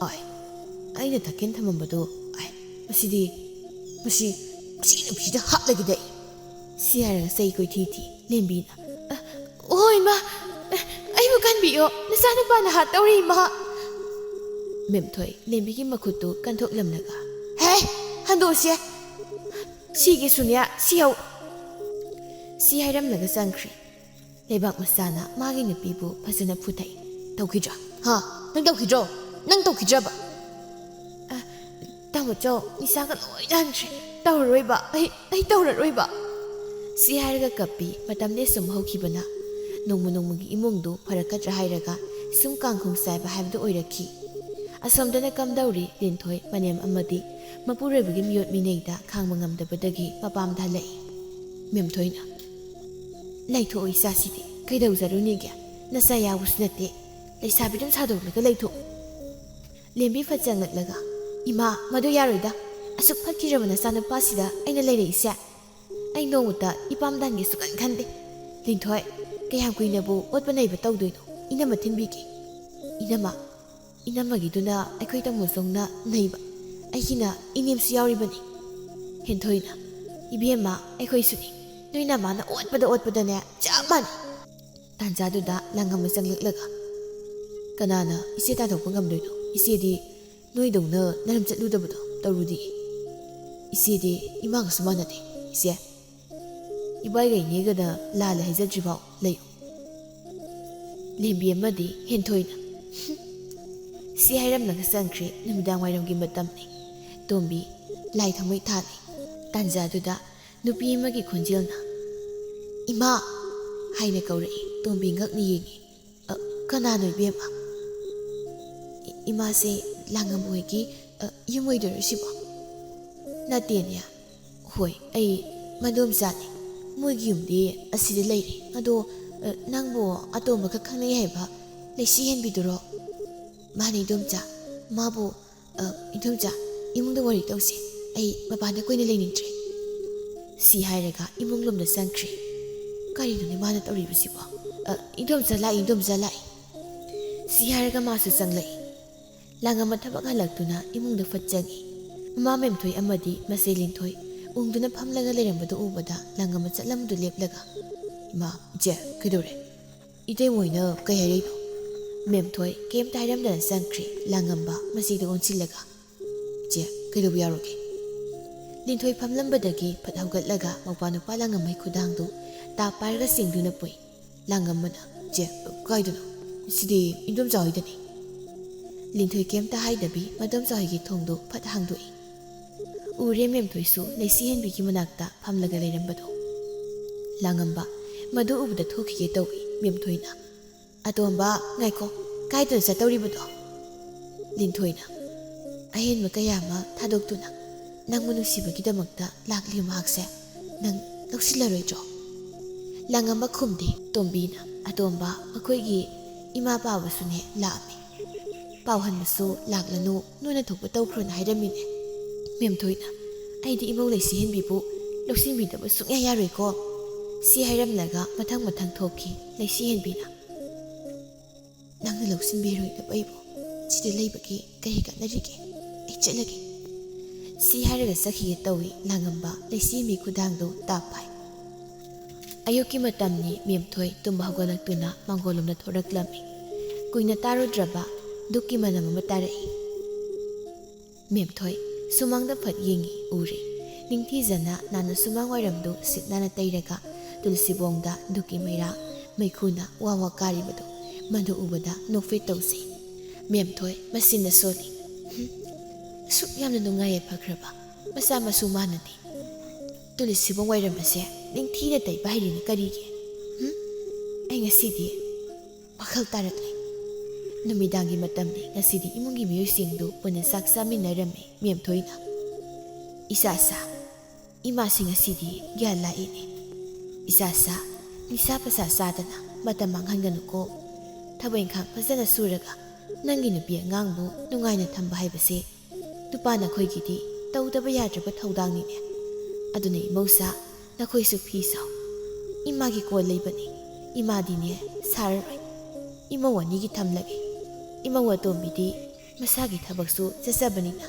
"ꯑꯥꯏ, ꯑꯩꯅ ꯊꯛꯀꯦꯅ ꯊꯝꯃꯝꯕꯗꯣ, ꯑꯥꯏ, ꯃꯁꯤꯗꯤ, ꯃꯁꯤ, ꯃꯁꯤ ꯅꯨꯄꯤꯁꯤꯗ ꯍꯥꯠꯂꯒꯦꯗ ꯑꯩ!" ꯁꯤ ꯍꯥꯏꯔꯒ ꯆꯩ ꯀꯣꯏꯊꯤ ꯊꯤ꯫ ꯂꯦꯝꯕꯤꯅ, "ꯑ, ꯑꯣ ꯏꯃꯥ, ꯑ, ꯑꯩꯕꯨ ꯀꯟꯕꯤꯌꯣ, ꯅꯆꯥꯅꯨꯄꯥꯅ ꯍꯥꯠꯇꯧꯔꯤ ꯏꯃꯥ!" ꯃꯦꯝꯊꯣꯏ ꯂꯦꯝꯕꯤꯒꯤ ꯃꯈꯨꯠꯇꯨ ꯀꯟꯊꯣꯛꯂꯝꯂꯒ, "ꯍꯦ, ꯍꯟꯗꯣꯛꯁꯦ! ꯁꯤꯒꯤ ꯁꯨꯅ꯭ꯌ ꯁꯤꯍꯧ!" ꯁꯤ ꯍꯥꯏꯔꯝꯂꯒ ꯆꯪꯈ꯭ꯔꯦ꯫ ꯂꯩꯕꯥꯛ ꯃꯆꯥꯅ ꯃꯥꯒꯤ ꯅꯨꯄꯤꯕꯨ ꯐꯖꯅ ꯐꯨꯊꯩ꯫ "ꯇꯧꯈꯤꯗ꯭ꯔꯣ? ꯍꯥ? ꯅꯪ ꯇꯧꯈꯤꯗ꯭ꯔꯣ? ꯅꯪ ꯇꯧꯈꯤꯗ꯭ꯔꯕ?" "ꯑ, ꯇꯥꯃꯣ ꯆꯧ, ꯅꯤꯁꯥꯒ ꯂꯣꯏꯅ ꯍꯟꯈ꯭ꯔꯦ꯫ ꯇꯧꯔꯔꯣꯏꯕ꯫ ꯑꯩ, ꯑꯩ ꯇꯧꯔꯔꯣꯏꯕ꯫" ꯁꯤ ꯍꯥꯏꯔꯒ ꯀꯞꯄꯤ꯫ ꯃꯇꯝꯗꯤ ꯁꯨꯝ ꯍꯧꯈꯤꯕꯅ ꯅꯣꯡꯃ ꯅꯣꯡꯃꯒꯤ ꯏꯃꯨꯡꯗꯨ ꯐꯔꯛꯀꯗ꯭ꯔꯥ ꯍꯥꯏꯔꯒ ꯁꯨꯝ ꯀꯥꯡꯈꯣꯡ ꯆꯥꯏꯕ ꯍꯥꯏꯕꯗꯨ ꯑꯣꯏꯔꯛꯈꯤ꯫ ꯑꯁꯣꯝꯗꯅ ꯀꯝꯗꯧꯔꯤ? ꯂꯤꯟꯊꯣꯏ, ꯃꯅꯦꯝ ꯑꯃꯗꯤ ꯃꯄꯨꯔꯣꯏꯕꯒꯤ ꯃꯤꯑꯣꯠ ꯃꯤꯅꯩꯗ ꯈꯥꯡꯕ ꯉꯝꯗꯕꯗꯒꯤ ꯃꯄꯥꯝꯗ ꯍꯜꯂꯛꯏ꯫ ꯃꯦꯝꯊꯣꯏꯅ, "ꯂꯩꯊꯣꯛꯑꯣ ꯏꯆꯥꯁꯤꯗꯤ, ꯀꯩꯗꯧꯖꯔꯨꯅꯤꯒꯦ? ꯅꯆꯥ ꯌꯥꯎꯕꯁꯨ ꯅꯠꯇꯦ꯫ ꯂꯩꯁꯥꯕꯤꯗꯨꯝ ꯁꯥꯗꯣꯛꯂꯒ ꯂꯩꯊꯣꯛꯑꯣ꯫" ꯂꯦꯝꯕꯤ ꯐꯠ ꯆꯪꯂꯛꯂꯒ, "ꯏꯃꯥ, ꯃꯗꯨ ꯌꯥꯔꯣꯏꯗ꯫ ꯑꯁꯨꯛ ꯐꯠꯈꯤꯗ꯭ꯔꯕ ꯅꯆꯥꯅꯨꯄꯥꯁꯤꯗ ꯑꯩꯅ ꯂꯩꯔꯛꯏꯁꯦ? ꯑꯩ ꯅꯣꯡꯃꯇ ꯏꯄꯥꯝ ꯇꯥꯍꯟꯒꯦꯁꯨ ꯈꯟ ꯈꯟꯗꯦ꯫ ꯂꯤꯟꯊꯣꯏ, ꯀꯌꯥꯝ ꯀꯨꯏꯅꯕꯨ ꯑꯣꯠꯄ ꯅꯩꯕ ꯇꯧꯗꯣꯏꯅꯣ? ꯏꯅꯝꯃ ꯊꯤꯟꯕꯤꯒꯦ꯫ ꯏꯅꯝꯃ? ꯏꯅꯝꯃꯒꯤꯗꯨꯅ ꯑꯩꯈꯣꯏ ꯇꯥꯃꯣ ꯆꯧꯅ ꯅꯩꯕ, ꯑꯩꯒꯤꯅ ꯏꯅꯦꯝꯁꯨ ꯌꯥꯎꯔꯤꯕꯅꯤ꯫ ꯍꯦꯟꯊꯣꯏꯅ, ꯏꯕꯦꯝꯃ, ꯑꯩꯈꯣꯏꯁꯨꯅꯤ꯫ ꯅꯣꯏ ꯅꯃꯥꯅ ꯑꯣꯠꯄꯗ ꯑꯣꯠꯄꯗꯅꯦ ꯆꯞ ꯃꯥꯟꯅꯩ꯫ ꯇꯥꯟꯖꯥꯗꯨꯗ ꯂꯥꯡꯉꯝꯃ ꯆꯪꯂꯛꯂꯒ, ꯀꯅꯥꯅ ꯏꯆꯦ ꯇꯥꯟꯊꯣꯛꯄ ꯉꯝꯗꯣꯏꯅꯣ? ꯏꯆꯦꯗꯤ ꯅꯣꯏꯗꯧꯅ ꯅꯔꯝ ꯆꯠꯂꯨꯗꯕꯗꯣ ꯇꯧꯔꯨꯗꯤꯌꯦ꯫ ꯏꯆꯦꯗꯤ ꯏꯃꯥꯒꯁꯨ ꯃꯥꯟꯅꯗꯦ꯫ ꯏꯆꯦ, ꯏꯕꯥꯏꯒ ꯏꯅꯦꯒꯗ ꯂꯥꯜꯂꯦ ꯍꯥꯏꯖꯗ꯭ꯔꯤꯐꯥꯎ ꯂꯩꯌꯨ꯫ ꯂꯦꯝꯕꯤ ꯑꯃꯗꯤ ꯍꯦꯟꯊꯣꯏꯅ, "ꯍꯨꯝ, ꯁꯤ ꯍꯥꯏꯔꯝꯂꯒ ꯆꯪꯈ꯭ꯔꯦ꯫ ꯅꯨꯃꯤꯗꯥꯡ ꯋꯥꯏꯔꯝꯒꯤ ꯃꯇꯝꯅꯤ꯫ ꯇꯣꯝꯕꯤ, ꯂꯥꯏ ꯊꯥꯎꯃꯩ ꯊꯥꯜꯂꯤ꯫" ꯇꯥꯟꯖꯥꯗꯨꯗ ꯅꯨꯄꯤ ꯑꯃꯒꯤ ꯈꯣꯟꯖꯦꯜꯅ, "ꯏꯃꯥ!" ꯍꯥꯏꯅ ꯀꯧꯔꯛꯏ꯫ ꯇꯣꯝꯕꯤ ꯉꯛꯅ ꯌꯦꯡꯉꯤ꯫ "ꯑ, ꯀꯅꯥꯅꯣ ꯏꯕꯦꯝꯃ?" "ꯏ-, ꯏꯃꯥꯁꯦ ꯂꯥꯡꯉꯝ ꯍꯣꯏꯒꯤ, ꯑ, ꯌꯨꯝ ꯑꯣꯏꯗꯣꯏꯔꯣ ꯁꯤꯕꯣ?" "ꯅꯠꯇꯦꯅꯦ꯫ ꯍꯣꯏ, ꯑꯩ ꯃꯗꯣꯝꯆꯥꯅꯤ꯫ ꯃꯣꯏꯒꯤ ꯌꯨꯝꯗꯤ ꯑꯁꯤꯗ ꯂꯩꯔꯦ꯫ ꯑꯗꯣ, ꯑ, ꯅꯪꯕꯨ ꯑꯇꯣꯝꯕꯒ ꯈꯪꯅꯩ ꯍꯥꯏꯕ ꯂꯩꯁꯤ ꯍꯦꯟꯕꯤꯗꯨꯔꯣ?" "ꯃꯥꯅꯦ ꯏꯗꯣꯝꯆꯥ꯫ ꯃꯥꯕꯨ, ꯑ, ꯏꯗꯣꯝꯆꯥ, ꯏꯃꯨꯡꯗ ꯋꯥꯔꯤ ꯇꯧꯁꯦ꯫ ꯑꯩ ꯃꯄꯥꯟꯗ ꯀꯨꯏꯅ ꯂꯩꯅꯤꯡꯗ꯭ꯔꯦ꯫" ꯁꯤ ꯍꯥꯏꯔꯒ ꯏꯃꯨꯡ ꯂꯣꯝꯗ ꯆꯪꯈ꯭ꯔꯦ꯫ ꯀꯔꯤꯅꯣꯅꯦ ꯃꯥꯅ ꯇꯧꯔꯤꯕꯁꯤꯕꯣ? "ꯑ, ꯏꯗꯣꯝꯆꯥ ꯂꯥꯛꯏ, ꯏꯗꯣꯝꯆꯥ ꯂꯥꯛꯏ꯫" ꯁꯤ ꯍꯥꯏꯔꯒ ꯃꯥꯁꯨ ꯆꯪꯂꯛꯏ꯫ ꯂꯥꯡꯉꯝꯃ ꯊꯕꯛ ꯍꯜꯂꯛꯇꯨꯅ ꯏꯃꯨꯡꯗ ꯐꯠ ꯆꯪꯉꯤ꯫ ꯃꯃꯥ ꯃꯦꯝꯊꯣꯏ ꯑꯃꯗꯤ ꯃꯆꯦ ꯂꯤꯟꯊꯣꯏ ꯎꯪꯗꯨꯅ ꯐꯝꯂꯒ ꯂꯩꯔꯝꯕꯗꯨ ꯎꯕꯗ ꯂꯥꯡꯉꯝꯃ ꯆꯠꯂꯝꯗꯨ ꯂꯦꯞꯂꯒ, "ꯏꯃꯥ, ꯏꯆꯦ, ꯀꯩꯗꯧꯔꯦ? ꯏꯇꯩꯃ ꯍꯣꯏꯅ ꯀꯩ ꯍꯥꯏꯔꯛꯏꯅꯣ?" ꯃꯦꯝꯊꯣꯏ ꯀꯩꯝꯇ ꯍꯥꯏꯔꯝꯗꯅ ꯆꯪꯈ꯭ꯔꯦ꯫ ꯂꯥꯡꯉꯝꯕ ꯃꯆꯦꯗ ꯑꯣꯟꯁꯤꯜꯂꯒ, "ꯏꯆꯦ, ꯀꯩꯗꯧꯕ ꯌꯥꯔꯣꯒꯦ?" ꯂꯤꯟꯊꯣꯏ ꯐꯝꯂꯝꯕꯗꯒꯤ ꯐꯠ ꯍꯧꯒꯠꯂꯒ ꯃꯧꯄ꯭ꯋꯥ ꯅꯨꯄꯥ ꯂꯥꯡꯉꯝꯃꯩ ꯈꯨꯗꯥꯡꯗꯨ ꯇꯥꯞ ꯄꯥꯏꯔꯒ ꯆꯤꯡꯗꯨꯅ ꯄꯨꯏ꯫ ꯂꯥꯡꯉꯝꯕꯅ, "ꯏꯆꯦ, ꯀꯥꯏꯗꯅꯣ? ꯁꯤꯗꯤ ꯏꯟꯗꯣꯝꯆꯥ ꯍꯣꯏꯗꯅꯤ꯫" ꯂꯤꯟꯊꯣꯏ ꯀꯩꯝꯇ ꯍꯥꯏꯗꯕꯤ ꯃꯗꯣꯝꯆꯥ ꯍꯣꯏꯒꯤ ꯊꯣꯡꯗꯨ ꯐꯠ ꯍꯥꯡꯗꯣꯛꯏ꯫ ꯎꯔꯦ ꯃꯦꯝꯊꯣꯏꯁꯨ ꯂꯩꯁꯤ ꯍꯦꯟꯕꯤꯒꯤ ꯃꯅꯥꯛꯇ ꯐꯝꯂꯒ ꯂꯩꯔꯝꯕꯗꯣ꯫ ꯂꯥꯡꯉꯝꯕ ꯃꯗꯨ ꯎꯕꯗ ꯊꯣꯛꯈꯤꯒꯦ ꯇꯧꯏ꯫ ꯃꯦꯝꯊꯣꯏꯅ, "ꯑꯇꯣꯝꯕ, ꯉꯥꯏꯈꯣ, ꯀꯥꯏꯗꯅꯣ ꯆꯠꯇꯧꯔꯤꯕꯗꯣ?" ꯂꯤꯟꯊꯣꯏꯅ, "ꯑꯍꯦꯟꯕ ꯀꯌꯥ ꯑꯃ ꯊꯥꯗꯣꯛꯇꯨꯅ ꯅꯪꯕꯨ ꯅꯨꯡꯁꯤꯕꯒꯤꯗꯃꯛꯇ ꯂꯥꯛꯂꯤꯕ ꯃꯍꯥꯛꯁꯦ ꯅꯪ ꯂꯧꯁꯤꯜꯂꯔꯣꯏꯗ꯭ꯔꯣ?" ꯂꯥꯡꯉꯝꯕ ꯈꯨꯝꯗꯦ꯫ ꯇꯣꯝꯕꯤꯅ, "ꯑꯇꯣꯝꯕ, ꯃꯈꯣꯏꯒꯤ ꯏꯃꯥ ꯄꯥꯕꯁꯨꯅꯦ ꯂꯥꯛꯑꯝꯃꯤ꯫ ꯄꯥꯎꯍꯟꯕꯁꯨ ꯂꯥꯛꯂꯅꯨ, ꯅꯣꯏꯅ ꯊꯣꯛꯄ ꯇꯧꯈ꯭ꯔꯣꯅ ꯍꯥꯏꯔꯝꯃꯤꯅꯦ꯫" ꯃꯦꯝꯊꯣꯏꯅ, "ꯑꯩꯗꯤ ꯏꯃꯧ ꯂꯩꯁꯤꯍꯦꯟꯕꯤꯕꯨ ꯂꯧꯁꯤꯟꯕꯤꯗꯕ ꯁꯨꯡꯌꯥ ꯌꯥꯔꯣꯏꯀꯣ"꯫ ꯁꯤ ꯍꯥꯏꯔꯝꯂꯒ ꯃꯊꯪ ꯃꯊꯪ ꯊꯣꯛꯈꯤ ꯂꯩꯁꯤꯍꯦꯟꯕꯤꯅ꯫ "ꯅꯪꯅ ꯂꯧꯁꯤꯟꯕꯤꯔꯣꯏꯗꯕ ꯑꯩꯕꯨ ꯁꯤꯗ ꯂꯩꯕꯒꯤ ꯀꯔꯤ ꯀꯥꯟꯅꯔꯤꯒꯦ? ꯑꯩ ꯆꯠꯂꯒꯦ"꯫ ꯁꯤ ꯍꯥꯏꯔꯒ ꯆꯠꯈꯤꯒꯦ ꯇꯧꯏ꯫ ꯂꯥꯡꯉꯝꯕ ꯂꯩꯁꯤꯍꯦꯟꯕꯤ ꯈꯨꯗꯥꯡꯗꯨ ꯇꯥꯞ ꯐꯥꯏ꯫ ꯑꯌꯨꯛꯀꯤ ꯃꯇꯝꯅꯤ꯫ ꯃꯦꯝꯊꯣꯏ ꯇꯨꯝꯕ ꯍꯧꯒꯠꯂꯛꯇꯨꯅ ꯃꯥꯡꯒꯣꯜꯂꯣꯝꯗ ꯊꯣꯔꯛꯂꯝꯃꯤ꯫ ꯀꯨꯏꯅ ꯇꯥꯔꯨꯗ꯭ꯔꯕ ꯙꯨꯛꯀꯤ ꯃꯅꯝ ꯑꯃ ꯇꯥꯔꯛꯏ꯫ ꯃꯦꯝꯊꯣꯏ ꯁꯨꯃꯥꯡꯗ ꯐꯠ ꯌꯦꯡꯉꯤ꯫ ꯎꯔꯦ꯫ ꯅꯤꯡꯊꯤꯖꯅ ꯅꯥꯟꯅ ꯁꯨꯃꯥꯡ ꯋꯥꯏꯔꯝꯗꯨ ꯁꯤꯠ ꯅꯥꯟꯅ ꯇꯩꯔꯒ ꯇꯨꯜꯁꯤꯕꯣꯡꯗ ꯙꯨꯛꯀꯤ ꯃꯩꯔꯥ ꯃꯩꯈꯨꯅ ꯋꯥ ꯋꯥ ꯀꯥꯔꯤꯕꯗꯨ꯫ ꯃꯗꯨ ꯎꯕꯗ ꯅꯣꯛꯐꯦꯠ ꯇꯧꯖꯩ꯫ ꯃꯦꯝꯊꯣꯏ ꯃꯆꯤꯟꯅ ꯁꯣꯜꯂꯤ꯫ "ꯍꯨꯝ, ꯑꯁꯨꯛ ꯌꯥꯝꯅ ꯅꯨꯡꯉꯥꯏ ꯌꯥꯏꯐꯈ꯭ꯔꯕ ꯃꯆꯥ ꯃꯁꯨ ꯃꯥꯅꯗꯤ ꯇꯨꯜꯁꯤꯕꯣꯡ ꯋꯥꯏꯔꯝ ꯑꯁꯦ ꯅꯤꯡꯊꯤꯅ ꯇꯩꯕ ꯍꯩꯔꯤꯅ ꯀꯔꯤꯒꯤ? ꯍꯨꯝ? ꯑꯩ ꯉꯁꯤꯗꯤ ꯋꯥꯈꯜ ꯇꯥꯔꯛꯂꯦ"꯫ ꯅꯨꯃꯤꯗꯥꯡꯒꯤ ꯃꯇꯝꯅꯤ꯫ ꯉꯁꯤꯗꯤ ꯏꯃꯨꯡꯒꯤ ꯃꯤꯑꯣꯏꯁꯤꯡꯗꯨ ꯄꯨꯟꯅ ꯆꯥꯛ ꯆꯥꯃꯤꯟꯅꯔꯝꯃꯤ꯫ ꯃꯦꯝꯊꯣꯏꯅ, "ꯏꯆꯥꯁꯥ, ꯏꯃꯥꯁꯤ ꯉꯁꯤꯗꯤ ꯒ꯭ꯌꯥꯟ ꯂꯥꯛꯏꯅꯦ꯫ ꯏꯆꯥꯁꯥ, ꯅꯤꯁꯥ ꯄꯁꯥ ꯆꯥꯗꯅ ꯃꯇꯝ ꯃꯥꯡꯍꯟꯒꯅꯨꯀꯣ꯫ ꯊꯕꯛ ꯏꯪꯈꯥꯡ ꯐꯖꯅ ꯁꯨꯔꯒ ꯅꯪꯒꯤ ꯅꯨꯄꯤ ꯑꯉꯥꯡꯕꯨ ꯅꯨꯡꯉꯥꯏꯅ ꯊꯝꯕ ꯍꯥꯏꯕꯁꯦ ꯅꯨꯄꯥ ꯅꯈꯣꯏꯒꯤꯗꯤ ꯇꯧꯗꯕ ꯌꯥꯗ꯭ꯔꯕ ꯊꯧꯗꯥꯡꯅꯤꯅꯦ꯫ ꯑꯗꯨꯅ ꯏꯃꯧꯁꯥ, ꯅꯈꯣꯏꯁꯨ ꯐꯤ ꯁꯥꯎ꯫ ꯏꯃꯥꯒꯤ ꯀꯣꯜ ꯂꯩꯕꯅꯤ꯫ ꯏꯃꯥꯗꯤꯅꯦ ꯁꯥꯔꯔꯣꯏ꯫ ꯏꯃꯧ ꯑꯅꯤꯒꯤ ꯊꯝꯂꯒꯦ꯫ ꯏꯃꯧ ꯑꯇꯣꯝꯕꯤꯗꯤ ꯃꯁꯥꯒꯤ ꯊꯕꯛꯁꯨ ꯆꯠꯆꯕꯅꯤꯅ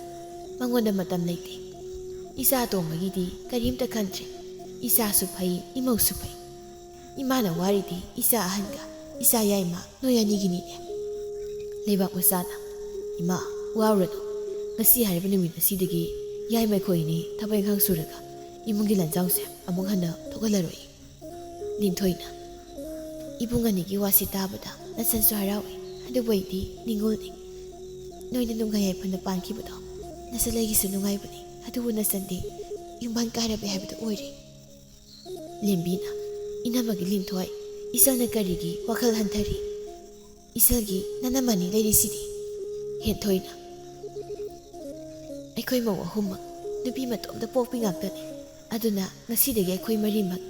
ꯃꯉꯣꯟꯗ ꯃꯇꯝ ꯂꯩꯇꯦ꯫ ꯏꯆꯥ ꯑꯇꯣꯝꯕꯒꯤꯗꯤ ꯀꯔꯤꯝꯇ ꯈꯟꯗ꯭ꯔꯦ꯫ ꯏꯆꯥꯁꯨ ꯐꯩ, ꯏꯃꯧꯁꯨ ꯐꯩ꯫ ꯏꯃꯥꯅ ꯋꯥꯔꯤꯗꯤ ꯏꯆꯥ ꯑꯍꯟꯒ ꯏꯆꯥ ꯌꯥꯏꯃ ꯅꯣꯏ ꯑꯅꯤꯒꯤꯅꯤꯅꯦ"꯫ ꯂꯩꯕꯥꯛ ꯃꯆꯥꯅ, "ꯏꯃꯥ, ꯋꯥꯔꯨꯔꯅꯨ꯫ ꯉꯁꯤ ꯍꯥꯏꯔꯤꯕ ꯅꯨꯃꯤꯠ ꯑꯁꯤꯗꯒꯤ ꯌꯥꯏꯃ ꯑꯩꯈꯣꯏ ꯑꯅꯤ ꯊꯕꯛ ꯏꯪꯈꯥꯡ ꯁꯨꯔꯒ ꯏꯃꯨꯡꯒꯤ ꯂꯥꯟꯖꯥꯎꯁꯦ ꯑꯃꯨꯛ ꯍꯟꯅ ꯊꯣꯛꯍꯜꯂꯔꯣꯏ"꯫ ꯂꯤꯟꯊꯣꯏꯅ, "ꯏꯕꯨꯡ ꯑꯅꯤꯒꯤ ꯋꯥꯁꯤ ꯇꯥꯕꯗ ꯅꯆꯟꯁꯨ ꯍꯔꯥꯎꯏ, ꯑꯗꯨꯕꯨ ꯑꯩꯗꯤ ꯅꯤꯡꯉꯣꯜꯅꯤ꯫ ꯅꯣꯏꯅ ꯅꯨꯡꯉꯥꯏ ꯌꯥꯏꯐꯅ ꯄꯥꯟꯈꯤꯕꯗꯣ ꯅꯆꯟ ꯑꯩꯒꯤꯁꯨ ꯅꯨꯡꯉꯥꯏꯕꯅꯤ, ꯑꯗꯨꯕꯨ ꯅꯆꯟꯗꯤ ꯌꯨꯝꯕꯥꯟ ꯀꯥꯏꯔꯕꯤ ꯍꯥꯏꯕꯗꯨ ꯑꯣꯏꯔꯦ"꯫ ꯂꯦꯝꯕꯤꯅ, "ꯏꯅꯝꯃꯒꯤ ꯂꯤꯟꯊꯣꯏ, ꯏꯆꯜꯅ ꯀꯔꯤꯒꯤ ꯋꯥꯈꯜ ꯍꯟꯊꯔꯤ? ꯏꯆꯜꯒꯤ ꯅꯅꯝꯃꯅꯤ ꯂꯩꯔꯤꯁꯤꯗꯤ"꯫ ꯍꯦꯟꯊꯣꯏꯅ, "ꯑꯩꯈꯣꯏ ꯃꯧ ꯑꯍꯨꯝꯃꯛ ꯅꯨꯄꯤ ꯃꯇꯣꯝꯇ ꯄꯣꯛꯄꯤ ꯉꯥꯛꯇꯅꯤ꯫ ꯑꯗꯨꯅ ꯉꯁꯤꯗꯒꯤ ꯑꯩꯈꯣꯏ ꯃꯔꯤꯃꯛ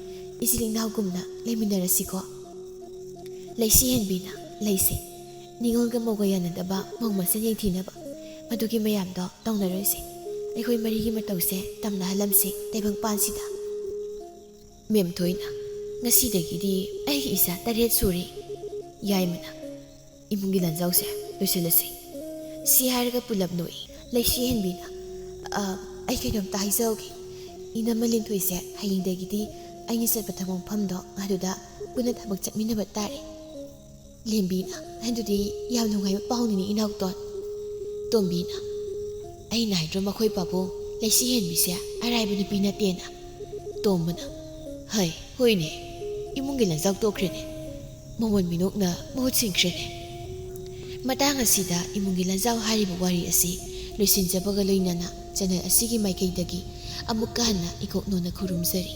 ꯏꯆꯤꯜ ꯏꯅꯥꯎꯒꯨꯝꯅ ꯂꯩꯃꯤꯟꯅꯔꯁꯤꯀꯣ"꯫ ꯂꯩꯁꯤ ꯍꯦꯟꯕꯤꯅ, "ꯂꯩꯁꯦ꯫ ꯅꯤꯉꯣꯜꯒ ꯃꯧꯒ ꯌꯥꯅꯗꯕ ꯃꯧ ꯃꯁꯦꯟ ꯌꯦꯡꯊꯤꯅꯕ, ꯃꯗꯨꯒꯤ ꯃꯌꯥꯝꯗꯣ ꯇꯧꯅꯔꯣꯏꯁꯦ꯫ ꯑꯩꯈꯣꯏ ꯃꯔꯤꯒꯤ ꯃꯇꯧꯁꯦ ꯇꯝꯅꯍꯜꯂꯝꯁꯤ ꯇꯥꯏꯕꯪꯄꯥꯟꯁꯤꯗ꯫ ꯃꯦꯝꯊꯣꯏꯅ, "ꯉꯁꯤꯗꯒꯤꯗꯤ ꯑꯩꯒꯤ ꯏꯆꯥ ꯇꯔꯦꯠ ꯁꯨꯔꯦ꯫" ꯌꯥꯏꯃꯅ, "ꯏꯃꯨꯡꯒꯤ ꯂꯥꯟꯖꯥꯎꯁꯦ ꯂꯣꯏꯁꯤꯜꯂꯁꯤ꯫" ꯁꯤ ꯍꯥꯏꯔꯒ ꯄꯨꯂꯞ ꯅꯣꯛꯏ꯫ ꯂꯩꯁꯤ ꯍꯦꯟꯕꯤꯅ, "ꯑ, ꯑꯩ ꯀꯩꯅꯣꯝꯇ ꯍꯥꯏꯖꯍꯧꯒꯦ꯫ ꯏꯅꯝꯃ ꯂꯤꯟꯊꯣꯏꯁꯦ ꯍꯌꯦꯡꯗꯒꯤꯗꯤ ꯑꯩꯅ ꯆꯠꯄ ꯊꯕꯛ ꯃꯐꯝꯗꯣ ꯑꯗꯨꯗ ꯄꯨꯟꯅ ꯊꯕꯛ ꯆꯠꯃꯤꯟꯅꯕ ꯇꯥꯔꯦ꯫" ꯂꯦꯝꯕꯤꯅ, "ꯑꯗꯨꯗꯤ ꯌꯥꯝ ꯅꯨꯡꯉꯥꯏꯕ ꯄꯥꯎꯅꯤꯅꯦ ꯏꯅꯥꯎꯇꯣꯟ꯫" ꯇꯣꯝꯕꯤꯅ, "ꯑꯩꯅ ꯍꯥꯏꯗ꯭ꯔꯣ ꯃꯈꯣꯏ ꯄꯥꯕꯨꯡ ꯂꯩꯁꯤ ꯍꯦꯟꯕꯤꯁꯦ ꯑꯔꯥꯏꯕ ꯅꯨꯄꯤ ꯅꯠꯇꯦꯅ?" ꯇꯣꯝꯕꯅ, "ꯍꯩ, ꯍꯣꯏꯅꯦ, ꯏꯃꯨꯡꯒꯤ ꯂꯥꯟꯖꯥꯎ ꯇꯣꯛꯈ꯭ꯔꯦꯅꯦ, ꯃꯃꯣꯟ ꯃꯤꯅꯣꯛꯅ ꯃꯍꯨꯠ ꯁꯤꯟꯈ꯭ꯔꯦꯅꯦ꯫" ꯃꯇꯥꯡ ꯑꯁꯤꯗ ꯏꯃꯨꯡꯒꯤ ꯂꯥꯟꯖꯥꯎ ꯍꯥꯏꯔꯤꯕ ꯋꯥꯔꯤ ꯑꯁꯤ ꯂꯣꯏꯁꯤꯟꯖꯕꯒ ꯂꯣꯏꯅꯅ ꯆꯦꯅꯦꯜ ꯑꯁꯤꯒꯤ ꯃꯥꯏꯀꯩꯗꯒꯤ ꯑꯃꯨꯛꯀ ꯍꯟꯅ ꯏꯀꯣꯛꯅꯣꯅ ꯈꯨꯔꯨꯝꯖꯔꯤ꯫